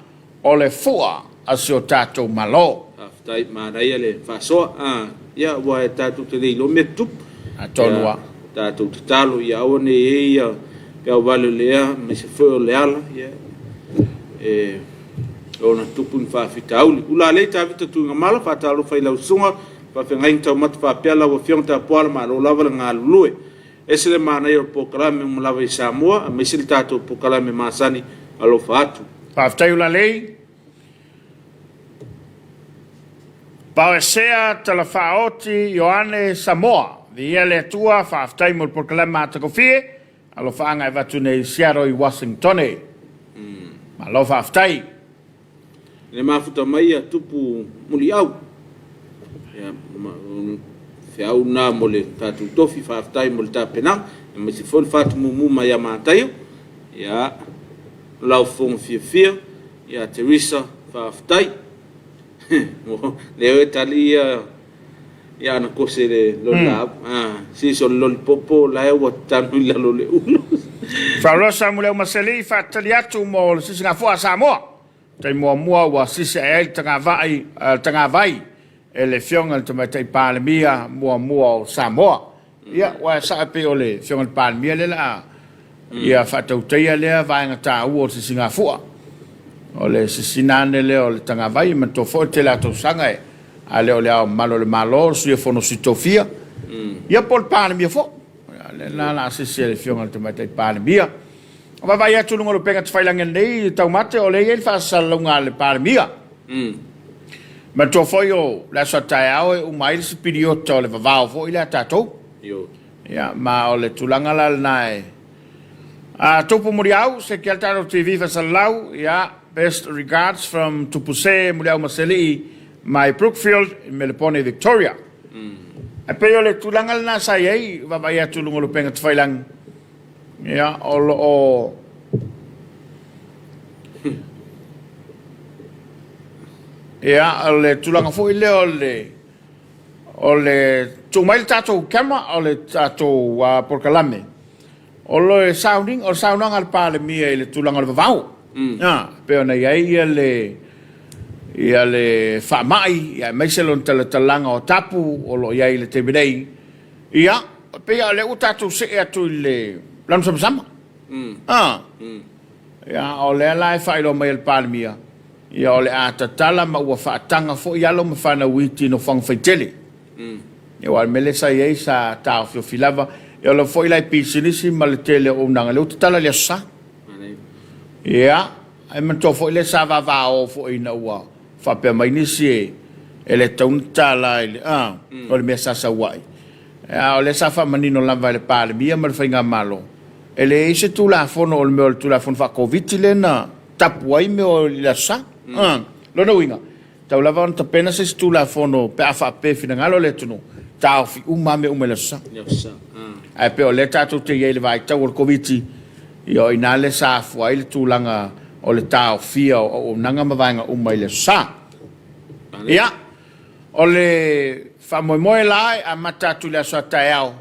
o le fua a si o tatou Malo. Faafetai, manaia le faasoa. Ah, ia aua e tatou te le iloa mea tutupu. Atonu Ia lava. tatou tatalo ia aua ne i ai ia peau vale o le ea aemaise foi o le ala, ia e ona tupu ni faafitauli. Ulalei Tavita Tuigamala, faatalofa i lau susuga, faafeagaiga taumata faapea lau Afioga Tapuala, malo lava le galulue. Ese le manaia o le polokalame uma lava i Samoa, aemaise le tatou polokalame masani, alofa atu. Faafetai Ulalei. Paoesea Talafaoti Ioane Samoa. Viia le Atua, faafetai mo le polokalame matagofie. Alofaaga e avatu nei i Seattle i Washingtone. Malo faafetai. Le mafuta mai ia Tupu Muliau. Ia, feau na mo le tatou tofi, faafetai mo le tapenaga, aemaise foi le faatumumu mai ia Mataio. Ia, lau fofoga fiafia, ia Teresa, faafetai. Lea e tali ia ia ana kose le loli lau. Ah, sisi o le loli popo la e ua tanu i lalo le ulu. Faalosa Muliau Maseli faatali atu mo le sisigafua a Samoa. Tai muamua ua sisi ae ai le tagavai, le tagavai e le Afioga i le Tamaitai Palemia muamua o Samoa. Ia, ua saa pei o le Afioga i le Palemia lea la ia faatautaia lea vaega taua o le sisigafua. O le sisina ane lea o le tagavai, e manatua foi le tele o tausaga e a le o le Ao Mamalu o le Malo, le Sui o Fono Sui Tofia, ia po o le Palemia foi. Ia, lea la la sisi e le Afioga i le Tamaitai Palemia. O vaavaai atu i luga o le upega tafailagi nei taumate, o lea e i ai le faasalalauga a le Palemia. Manatua foi o le aso a taeao e uma ai le sipiliota o le vavao foi lea a tatou. Ia, ma o le tulaga la lena e a Tupu Muliau, se ke tatou TV faasalalau, ia, best regards from Tupuse Muliau Maselii mai Brookfield i Melepone, Victoria. E pei o le tulaga lena sa i ai, vaavaai atu i luga o le upega tafailagi. Ia, o lo o Ia, o le tulaga foi lea o le o le tuu mai le tatou camera o le tatou polokalame o le sauniga o le saunoaga a le Palemia i le tulaga o le vavao. A, pei ona i ai ia le ia le faamai ia aemaise lona talatalaga o tapu o lo o i ai i le taimi nei. Ia, pei lava o lea ua tatou see atu i le lanu samasama. A, ia, o lea la e faailoa mai e le Palemia, ia o le a tatala ma ua faataga foi alo ma fanau iti i nofoaga faitele. Ia, aua o le mea lea sa i ai sa taofiofi lava. Ia, o lea foi la i pisinisi ma le tele o auaunaga, lea ua tatala i le Aso Sa. Ia, ae manatua foi lea sa vavao foi ina ua faapea mai nisi e le tatau ona tatala i le, a, o le mea sa sau ai. A o lea sa faamanino lava e le Palemia ma le Faigamalo, e leai se Tulafono o le mea o le Tulafono faa-Koviti lea na tapu ai mea o le Aso Sa. A, lona uiga, Tau lava ona tapena se isi Tulafono pe a faapea e finagalo le atunuu, taofi uma lava mea uma i le Aso Sa. Ae pei o lea tatou te i ai i le vaitau o le Koviti, ia o i ina lea sa afua ai le tulaga o le taofia o auaunaga ma vaega uma i le Aso Sa. Ia, o le faamoemoe la e amata atu i le aso a taeao,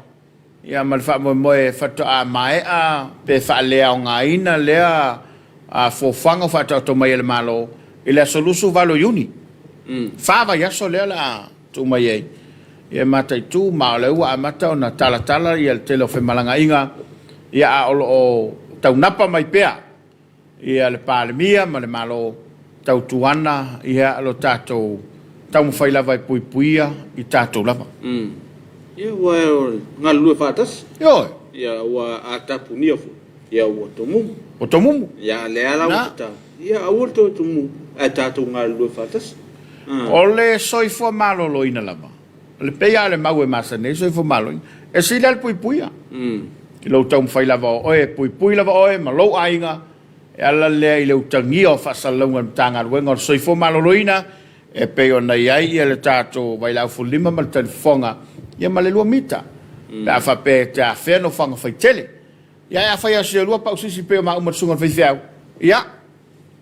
Ia ma le faamoemoe faatoa maea pe faaleaogaina lea fuafuaga ua faataoto mai e le Malo i le aso 28 o Iuni. Fa vaiaso lea o le a tuu mai ai e mataitu ma o lea ua amata ona talatala le tele o femalagaaiga, ia a o lo o taunapa mai pea Ia le Palemia ma le Malo tautuana ia lo tatou taumafai lava e puipuia i tatou lava. Ia ua e galulue faatasi. Ioe. Ia ua a tapunia foi ia ua tomumu. Ua tomumu. Ia a lea la ua tatau. Ia aua le toe tomumu ae tatou galulue faatasi. O le soifua maloloina lava. O le pei lava o le mau e masani ai soifua maloloina, e sili lava le puipuia. I lou taumafai lava o oe e puipui lava oe ma lou aiga, e ala lea i le utagia o faasalalauga a le Matagaluega o le Soifua Maloloina e pei ona i ai le tatou vailaau fululima ma le talifofoga, ia ma le lua mita, pe a faapea e te afea nofoaga faitele. Ia ae afai lava o se lua pausisi pei o maua ma le susuga i le faifeau, ia,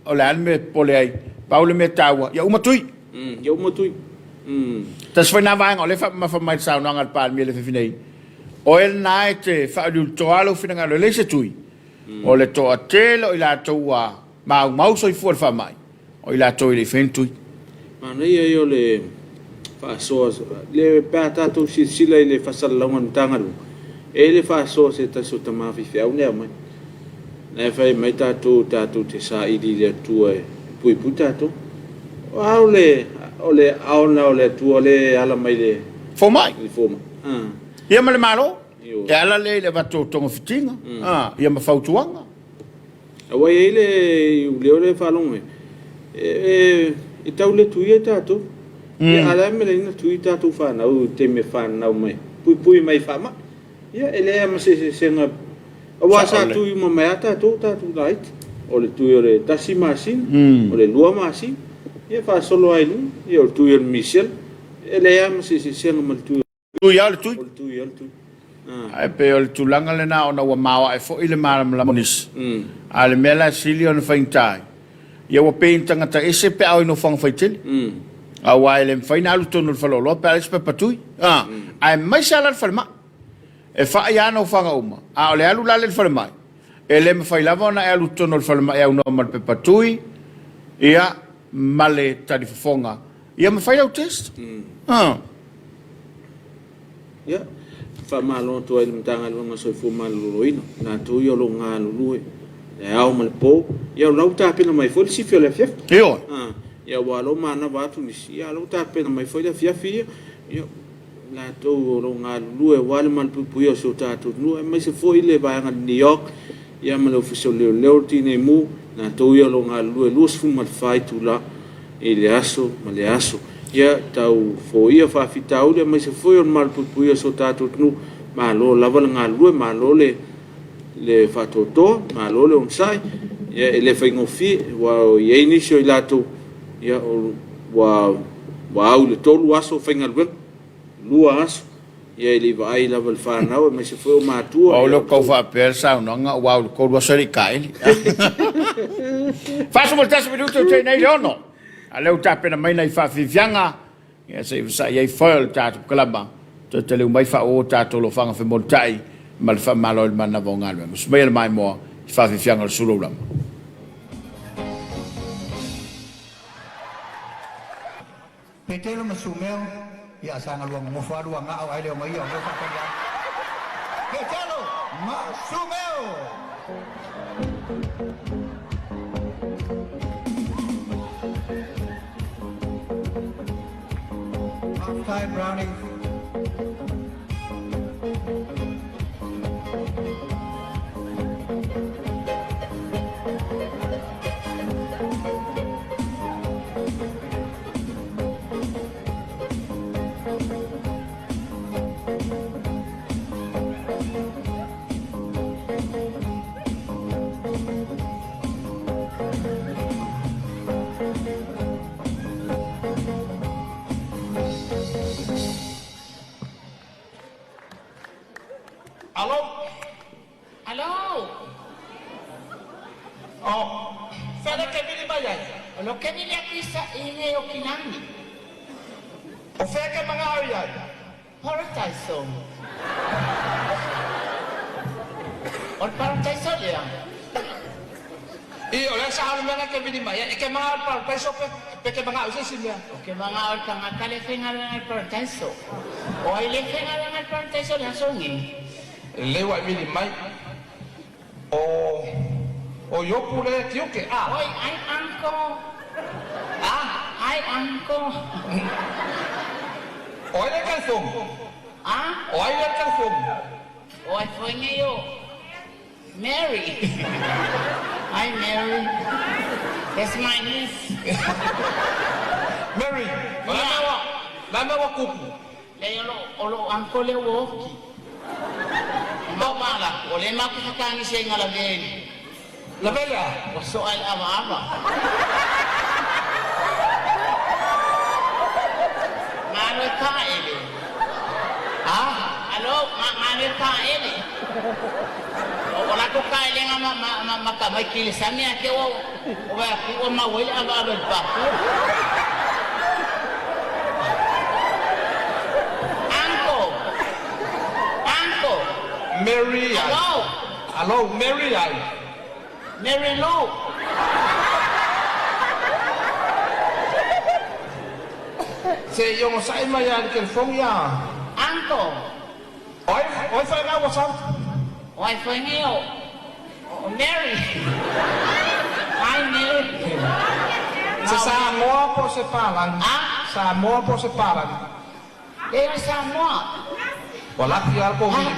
O le a le mea e popole ai? Pau le mea taua, ia uma tui. Ia uma tui. Tasi foi lena vaega o lea e faamamafa mai i le saunoaga a le Palemia i le afiafi nei, o oe lena e te faauliulitoa lou finagalo e leai se tui. O le toatele o i latou ua maumau soifua i le faamai, o i latou e le i faia ni tui. Manaia ia o le faasoa le pe a tatou silasila i le faasalalauga a le Matagaluega, e i ai le faasoa a se tasi o tama faifeau lea e aumai. Na e fai mai tatou tatou te saili i le Atua e puipui tatou. A o le o le aona o le Atua lea e ala mai le fomai. Le fomai. Ia ma le Malo. E ala lea i le avatu o togafitiga, ia ma fautuaga. Aua e i ai le iuleo lea e faalogo ai, e tau le tuia tatou. Ia a o le a le mea e leai ona tui tatou fanau i le taimi e fananau mai, puipui mai i faamai. Ia e leai lava ma se eseesega aua sa tui uma mai lava tatou tatou laiti. O le tui o le tasi masina, o le lua masina, ia faasolo lava i luga, ia o le tui o le misela, e leai lava ma se eseesega ma le tui o Tui lava o le tui. O le tui lava o le tui. Ae pei o le tulaga lena ona ua maoae foi le malamalama o nisi. A o le mea la e sili ona faigata ai, ia ua pei ni tagata ese pe a o i nofoaga faitele. Aua e le mafai ona alu tonu i le faleoloa pe a leai se pepa tui. Aemaise lava la le falemai. E fai lava nofoaga uma, a o le alu la lea i le falemai, e le mafai lava ona e alu i totonu o le falemai e aunoa ma le pepa tui, ia, ma le talifofoga, ia ma fai lau test. Ia, faamalo atu ai i le Matagaluega o le Soifua Maloloina, i latou ia o lo o galulue i le ao ma le po. Ia o la ua tapena mai foi le sifi o le afiafi. Ioe. Ia aua o la ua manava atu nisi, ia a o la ua tapena mai foi le afiafi ia. Ia, i latou o lo o galulue aua le malupuipuia o si o tatou atunuu, aemaise foi le vaega a le NEOC, ia ma le Ofisa o Leoleo, le Tinei Mu, latou ia o lo o galulue 24 itula i le aso ma le aso. Ia tau foia faafitauli aemaise foi o le malupuipuia o si o tatou atunuu. Malo lava le galulue, malo le le faatoatoa, malo le onosai. Ia e le faigofie aua e i ai nisi o i latou ia ua ua au i le tolu aso o faigaluega, lua aso. Ia e le i vaai lava i le fanau aemaise foi o matua. Pau lea o tau faapea le saunoaga ua au i le tolu aso e le i taeli. 41 minute o tei nei le ono. A o lea ua tapena mai nai faafiafiaga, ia se i vasai ai foe o le tatou kalama, toe taliu mai faaauau tatou lofaga femolitai ma le faamalo i le manava o galuega. Usu maia le maimoa i faafiafiaga o le Sulu Aulama. Petelo ma Sumeo, ia sa galua nonofo alu agao ae le omaia o lea faatali ai. Petelo ma Sumeo! Faafetai Brownie. Alo. Alo. O fea ke vili mai ai? O lo ke vili atu isa i le o kinani. O fea ke mangao i ai? Paradise. O le paradise lea. I o le sa halu mea ke vili mai ai. E ke mangao le paradise pe pe ke mangao i se isi mea? O ke mangao le tagata le faigaluega i le paradise. O ai le faigaluega i le paradise le aso nei? Le ua e vili mai. O o Iopu le tiuke a. Oi, ai uncle. A? Ai uncle. O ai le telefoni? A? O ai le telefoni? O ai foi nei o Mary. Hi Mary. That's my niece. Mary. O la mea ua la mea ua kupu. Leai o lo uncle lea ua oki. Mau mala, o lea matou te fetagisi ai i laveli. Laveli a? Ua soa i le avaava. Malo e taele. A? Alo, malo e taele. O latou taelega ma ma ma ma tamaiti i le sami a te ua vaai atu ua maua ai le avaava i le pafua. Uncle! Uncle! Mary ai. Alo! Alo, Mary ai. Mary Lou! Se i onosai mai lava i le telefoni a. Uncle! O ai, o ai whainga ua sau? O ai whainga o, o Mary. Hi Mary. Se Samoa po o se Palani? A? Samoa po o se Palani? Leai o le Samoa. Ua laki lava le kovili.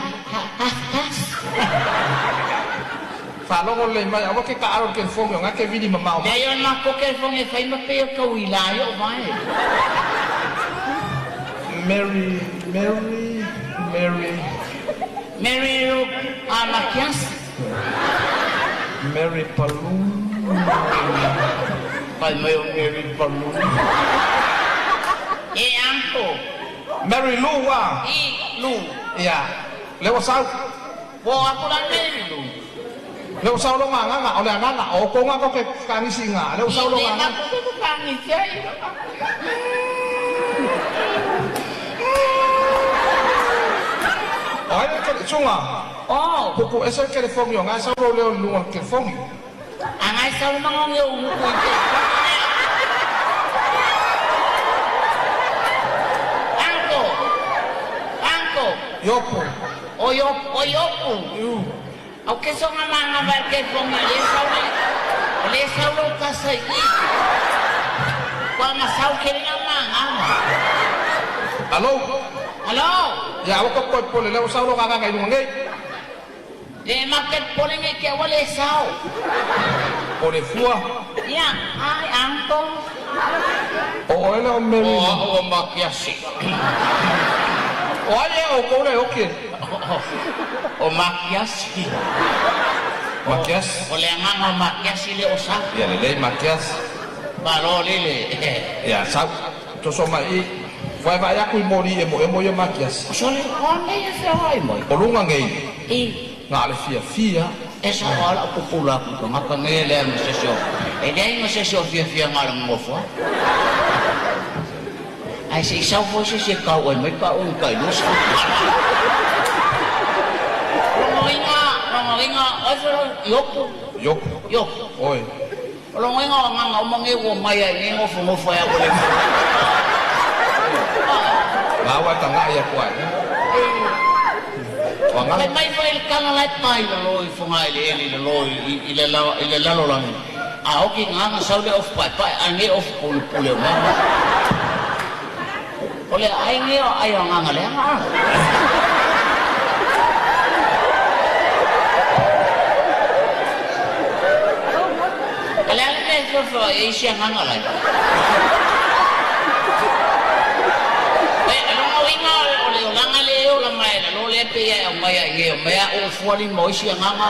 Faalogo lelei mai, aua ke taalo i le telefoni o na ke vili mamao mai. Leai o le matou telefoni e fai ma pei o tauila ai ou vae. Mary, Mary, Mary. Mary Lou Matiasi. Mary Palun. Fai mai o Mary Palun. E uncle. Mary Lou a. I, Lou. Ia, lea ua sau. Ua o atu la Mary Lou. Lea ua sau lona agaga, o le agaga, o outou na tou te fetagisi i ina, lea ua sau lona agaga. I, matou te fetagisi ai. O ai le kele, suga. Oh. Pupu ese le kelefoni o na e sau lou leo i luga o le kelefoni. A na e sau le magogi o ugu i te Uncle! Uncle! Iopu. O Iopu, o Iopu. Au ke songa manga vai ke fonga le sau le le sau lo kasa i. Kua ma sau ke nga manga. Alo. Alo. Ia aua ko koe pole lea ua sau lo agaga i luga nei. Le ma ke pole ngai ke aua le sau. O le fua. Ia, ai uncle. O oe lea o Mary. O au o Makiasi. O ai ea outou lea e oki e? O Makiasi. Makiasi. O le agaga o Makiasi lea o sau. Ia lelei Makiasi. Malo lele. Ia sau. Toso mai i. Vaevae aku i moli emoemo ia Makiasi. Sole, o nei e feoai mai. O luga nei. I. Na o le fiafia. E sao lava lau pupula atu i tagata nei e leai ma se isi o, e leai ma se isi o fiafia na o le nonofo atu. Ae se i sau foi se isi e tau ai mai pau ni tai 20 tala. Logoina, logoina, oi foi lo, Iopu. Iopu. Iopu. Oi. O logoina o agaga uma nei ua omai ai nei nofonofo ai au ua le mafai. Maua e tagai atu ai. O agaga. Fai mai foi le tala la e pa i lalo i fogaeleele i lalo i le lalolagi, a oti agaga sau le ofu paepae ae nei ofu pulepule o mea. O le aai nei o aai o agaga leaga a. O le a le mea e feofeoai ai isi agaga lai? E, lona uiga o le olaga lea e ola mai lalo lea pei e aumai ai nei o mea ua fua lima o isi agaga ma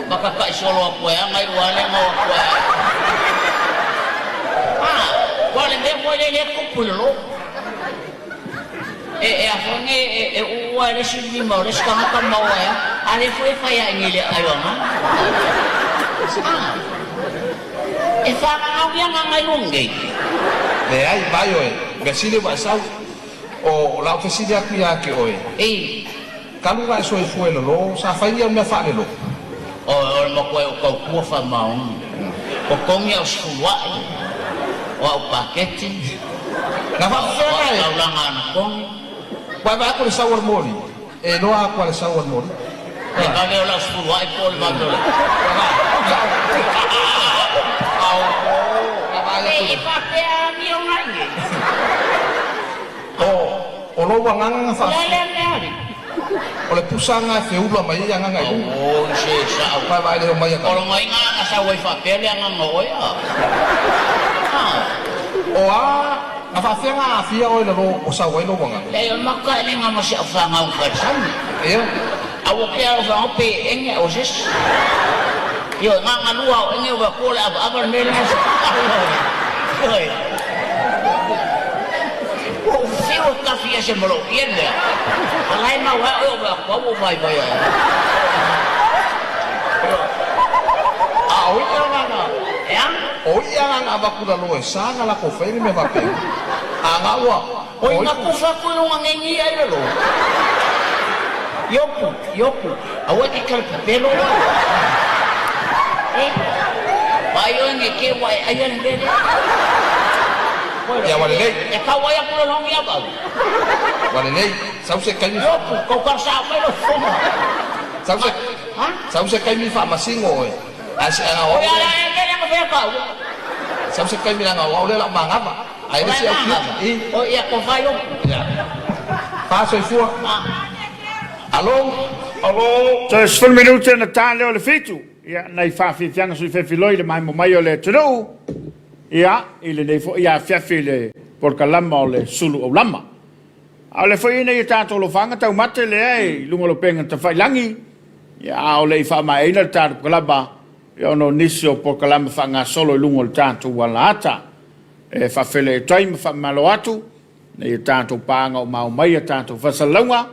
ma kakaʻi solo atu ai aga i ua ale ma o atu ai. Ah, ua le mea foi lea lea tupu i lalo. E, e a foi nei, e, e uua e le isi lima o le isi tagata ma o ai a, a lea foi e fai ae nei le aai o agaga. Ah, e whakangau ia agaga i luga nei. Leai, vai oe, mea sili ua e sau. O lau fesili atu ia te oe. Ei. Talu ona e soifua i lalo, sa fai ni au mea faalelou? O, o le matua o tautua faamaoni. Totogi au sefuluai, o au paketi, Na o faapefea au ona e. taulaga anapogi. Ua e vaai atu i le sau a le moli? E iloa atu lava i le sau a le moli. Le vave o lau sefuluai po o le vave o le. Ua vaai. Na vaai atu i E le. faapea amio nai nei. O, o lou agaga na O le a faafia. lea mea alii? O le pusa lena e feula mai ai agaga i luga. Aua se sao. Vae vae le omai a O tala. lona iga na sau ai faapea le agaga o oe a. A. O a, na faafia na aafia oe i lalo o sau ai lou agaga? Leai, o le mataeleina ma si au fanau na fai Ia. Aua ke au fanau pe enge o se isi. Ioe, na na lua o enge ua kua le avaava le mea lena sa Ioe. Ua ou fiu e tafi ese ma lou ie lea. A la e mau ai oe o mea atu au ua vaivai ai. A o ia agaga. E a? O ia agaga avatu lalo e sa na latou faia le mea faapena. A na ua, Oi, o na ia. kufa atu i luga nei ni ai lalo. Iopu, Iopu, aua e te talepepelo oe. E, vaai oe ne te ua e aia le mea lea. Ia ua lelei. E tau ai atu le logi ia au. Ua lelei. Sau se taimi. Iopu, kau talosaga mai lou fofoga. Sau se, Ha? sau se taimi faamasino oe. Ae se ana o Oi, au ala lea. e mea lea ma fea kau. Sau se taimi leaga o au lea la o manava. Ae O le la e isi au manava. I. Oi, ia tofa Iopu. Ia. Fa soifua. Ha. Alo. Alo. Toe 10 minute ona ta lea o le fitu. Ia, nai faafiafiaga sui fefiloi i le maemo mai o le atunuu, ia, i lenei foi afiafi i le polokalama o le Sulu Aulama. A o le foi ina ia tatou alofaga taumate lea i luga o le upega tafailagi, ia, a o le i faamaeaina le tatou polokalama, ia, ona o nisi o polokalama faagasolo i luga o le tatou alaata. E faafeiloai atu ai ma faamalo atu, ina ia tatou paaga uma ao mai a tatou faasalalauga,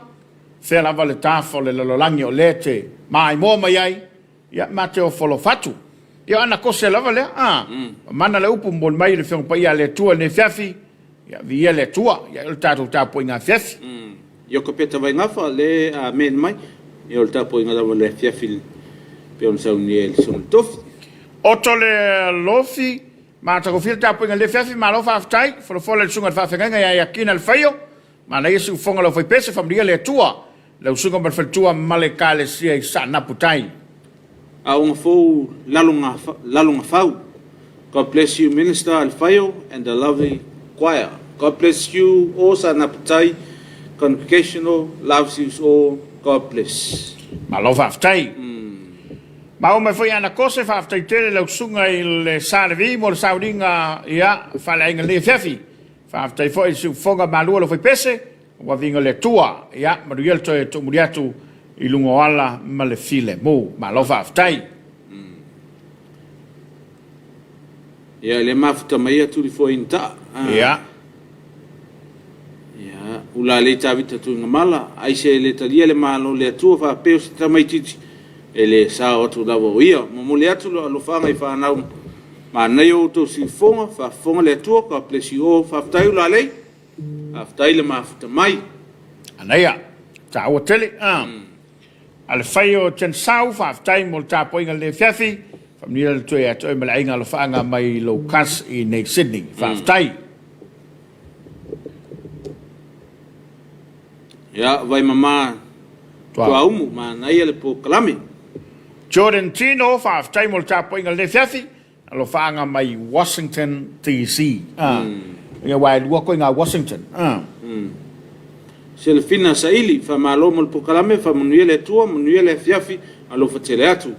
Fea lava le tafa o le lalolagi o lea te maimoa mai ai, ia ma te ofo alofa atu. Ia o ana kose lava lea, a, mana le upu momoli mai i le Afioga Paia a le Atua i lenei afiafi, ia viia le Atua, ia o le tatou tapuaiga afiafi. Iokapeta Vaigafa le Amen mai, ia o le tapuaiga lava le afiafi pei ona saunia e le Susuga Tofi. Oto le lofi, matagofie le tapuaiga i lenei afiafi, malo faafetai, folafola i le Susuga i le Faafeagaiga ia Iakina le Faio, Manaia siufofoga lau faipese faamanuia le Atua lau susuga ma le faletua ma le ekalesia i Saanapu tai. Aoga fou Lalogafau God bless you Minister Alefaio and the lovely choir God bless you all Saanapu tai Congregational loves you all God bless. Malo faafetai. Maua mai foi ana kose faafetai tele lau susuga i le Sa Levi mo le sauniga ia faaleaiga lenei afiafi. Faafetai foi i le siufofoga malua o le faipese, ua viga le Atua. Ia, manuia le toe tuumuli atu i luga o ala ma le filemu. Malo faafetai. Ia, le mafuta mai ia tuli foi in taa. Ia. Ia. Ulalei Tavita Tuigamala, aise e le talia le Malo o le Atua faapea o se tamaitiiti, e le sao atu lava o ia. Momoli atu le alofaga i fanau manaia o outou siufofoga, faafofoga le Atua, God bless you all. Faafetai Ulalei, faafetai le mafuta mai. Manaia, taua tele. A le fai o Jensau, faafetai mo le tapuaiga i lenei afiafi. Faamanuia le Atua ia te oe ma le aiga alofaaga mai lou cuz i nei Sydney. Faafetai. Ia, Vaimama Tuaumu, manaia le polokalame. Jordan Tino, faafetai mo le tapuaiga i lenei afiafi. Alofaaga mai Washington DC. Ia aua e lua koe ngā Washington. Selefina Saili, faamalo mo le polokalame, faamanuia le Atua, manuia le afiafi, alofa tele atu.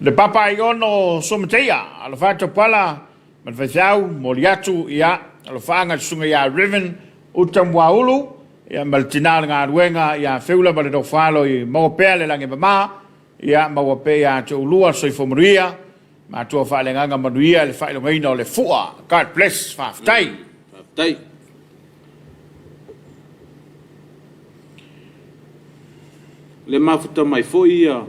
Le Papa Aiono Suamateia, alofa atu Pala ma le faifeau, momoli atu, ia, alofaaga i le susuga ia Rev. Uta Muaulu, ia, ma le tina o le galuega ia Feula ma le nofo-alo i maua pea le lagi e mama, ia, maua pea ia te oulua le soifua manuia, Matua faaleagaga manuia le faailogaina o le fua. God bless. Faafetai. Faafetai. Le mafuta mai foi ia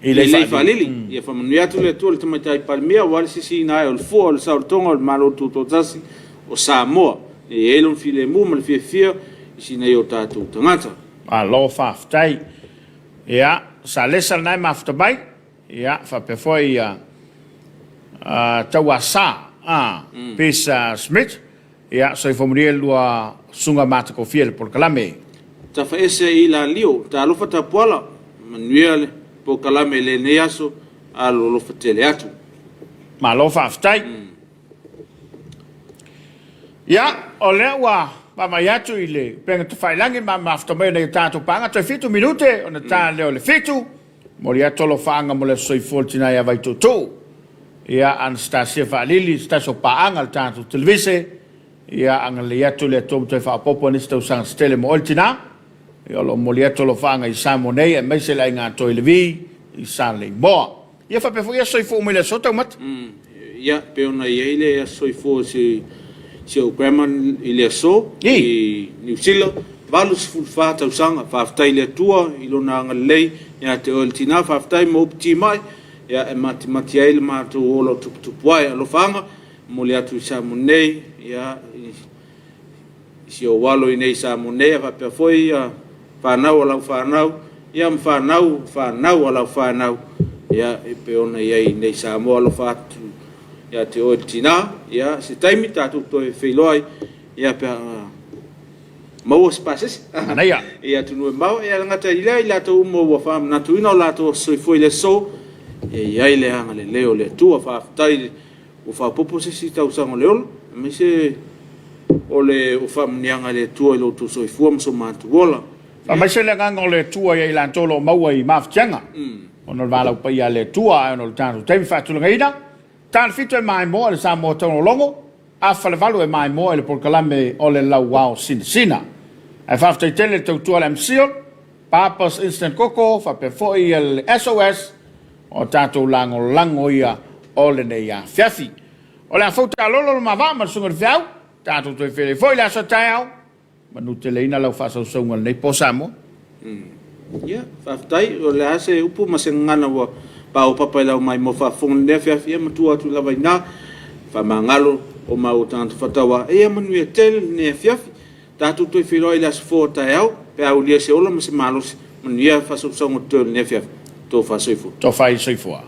I lei lei faalili. Ia faamanuia atu le Atua i le Tamaitai Palemia aua le sisiina ae o le fua o le saolotoga o le Malo Tutoatasi o Samoa. E i ai lona filemu ma le fiafia i si nei o tatou tagata. Malo faafetai. Ia, sa lesa lena e mafuta mai, ia, faapea foi ia Tauasa, a, Peace Smith, ia, soifua manuia le lua susuga matagofie i le polokalame. Tafaese i Lalio, talofa Tapuala, manuia le polokalame i lenei aso, alolofa tele atu. Malo faafetai. Ia, o lea ua vaavaai atu i le upega tafailagi ma mafuta mai o nai o tatou paaga, toe fitu minute ona ta lea o le fitu. Momoli atu alofaaga mo le aso soifua o le tina ia Vaituutuu. Ia, Anastasia Faalili, se tasi o paaga a le tatou televise. Ia, agalelei atu le Atua ma toe faaopoopo nisi tausaga se tele mo oe le tina. Ia, o lo o momoli atu alofaaga i Samoa nei aemaise le aiga Toi Levi i Saleimoa. Ia faapea foi aso soifua uma i le aso taumate. Ia, pei ona i ai le aso soifua o si, si ou grandma i le aso i Niu Sila, 84 tausaga. Faafetai i le Atua i Lona agalelei ia te oe le tina. Faafetai mo upu timai, ia, e matimati ai le matou ola o tuputupu ae. Alofaaga, momoli atu i Samoa nei, ia, i si ou alo i nei i Samoa nei, a faapea foi ia fanau a lau fanau, ia ma fanau fanau a lau fanau, ia e pei ona i ai i nei Samoa. Alofa atu ia te oe le tina, ia se taimi tatou toe feiloai, ia pe a maua se pasese Manaia. i atunuu e mamao. Ia e le gata i lea, i latou uma ua faamanatuina o latou aso soifua i le aso, ia i ai le agalelei o le Atua. Faafetai. Ua faaopoopo se isi tausaga o le ola, aemaise o le faamanuiaga a le Atua i lo outou soifua ma so matou ola. Faamaise le agaga o le Atua ia i latou o lo o maua i mafatiaga, ona o le valaau paia a le Atua, ae ona o le tatou taimi faatulagaina, ta le fitu e maimoa i le Samoa Taugolongo, afa le valu e maimoa i le polokalame o le Lauao Sinasina. Ae faafetai tele i le tautua a le MCIL, Papa's Instant Koko, faapea foi le SOS, O tatou lagolago ia o lenei afiafi. O le a fou taalolo le ma vaa ma le susuga i le feau, tatou toe feiloai foi i le aso a taeao. Manuteleina lau faasausauga i lenei po Samoa. Ia, faafetai. O le a se upu ma se gagana ua paopapa i lau maimoa faafofoga i lenei afiafi, ia matua atu lava i ina. Faamagalo o maua tagata faatauā. Ia manuia tele lenei afiafi. Tatou toe feiloai i le aso fou a taeao, pe a ulia se ola ma se malosi. Manuia faasausauga totoe o lenei afiafi. Tofa soifua. Tofa soifua.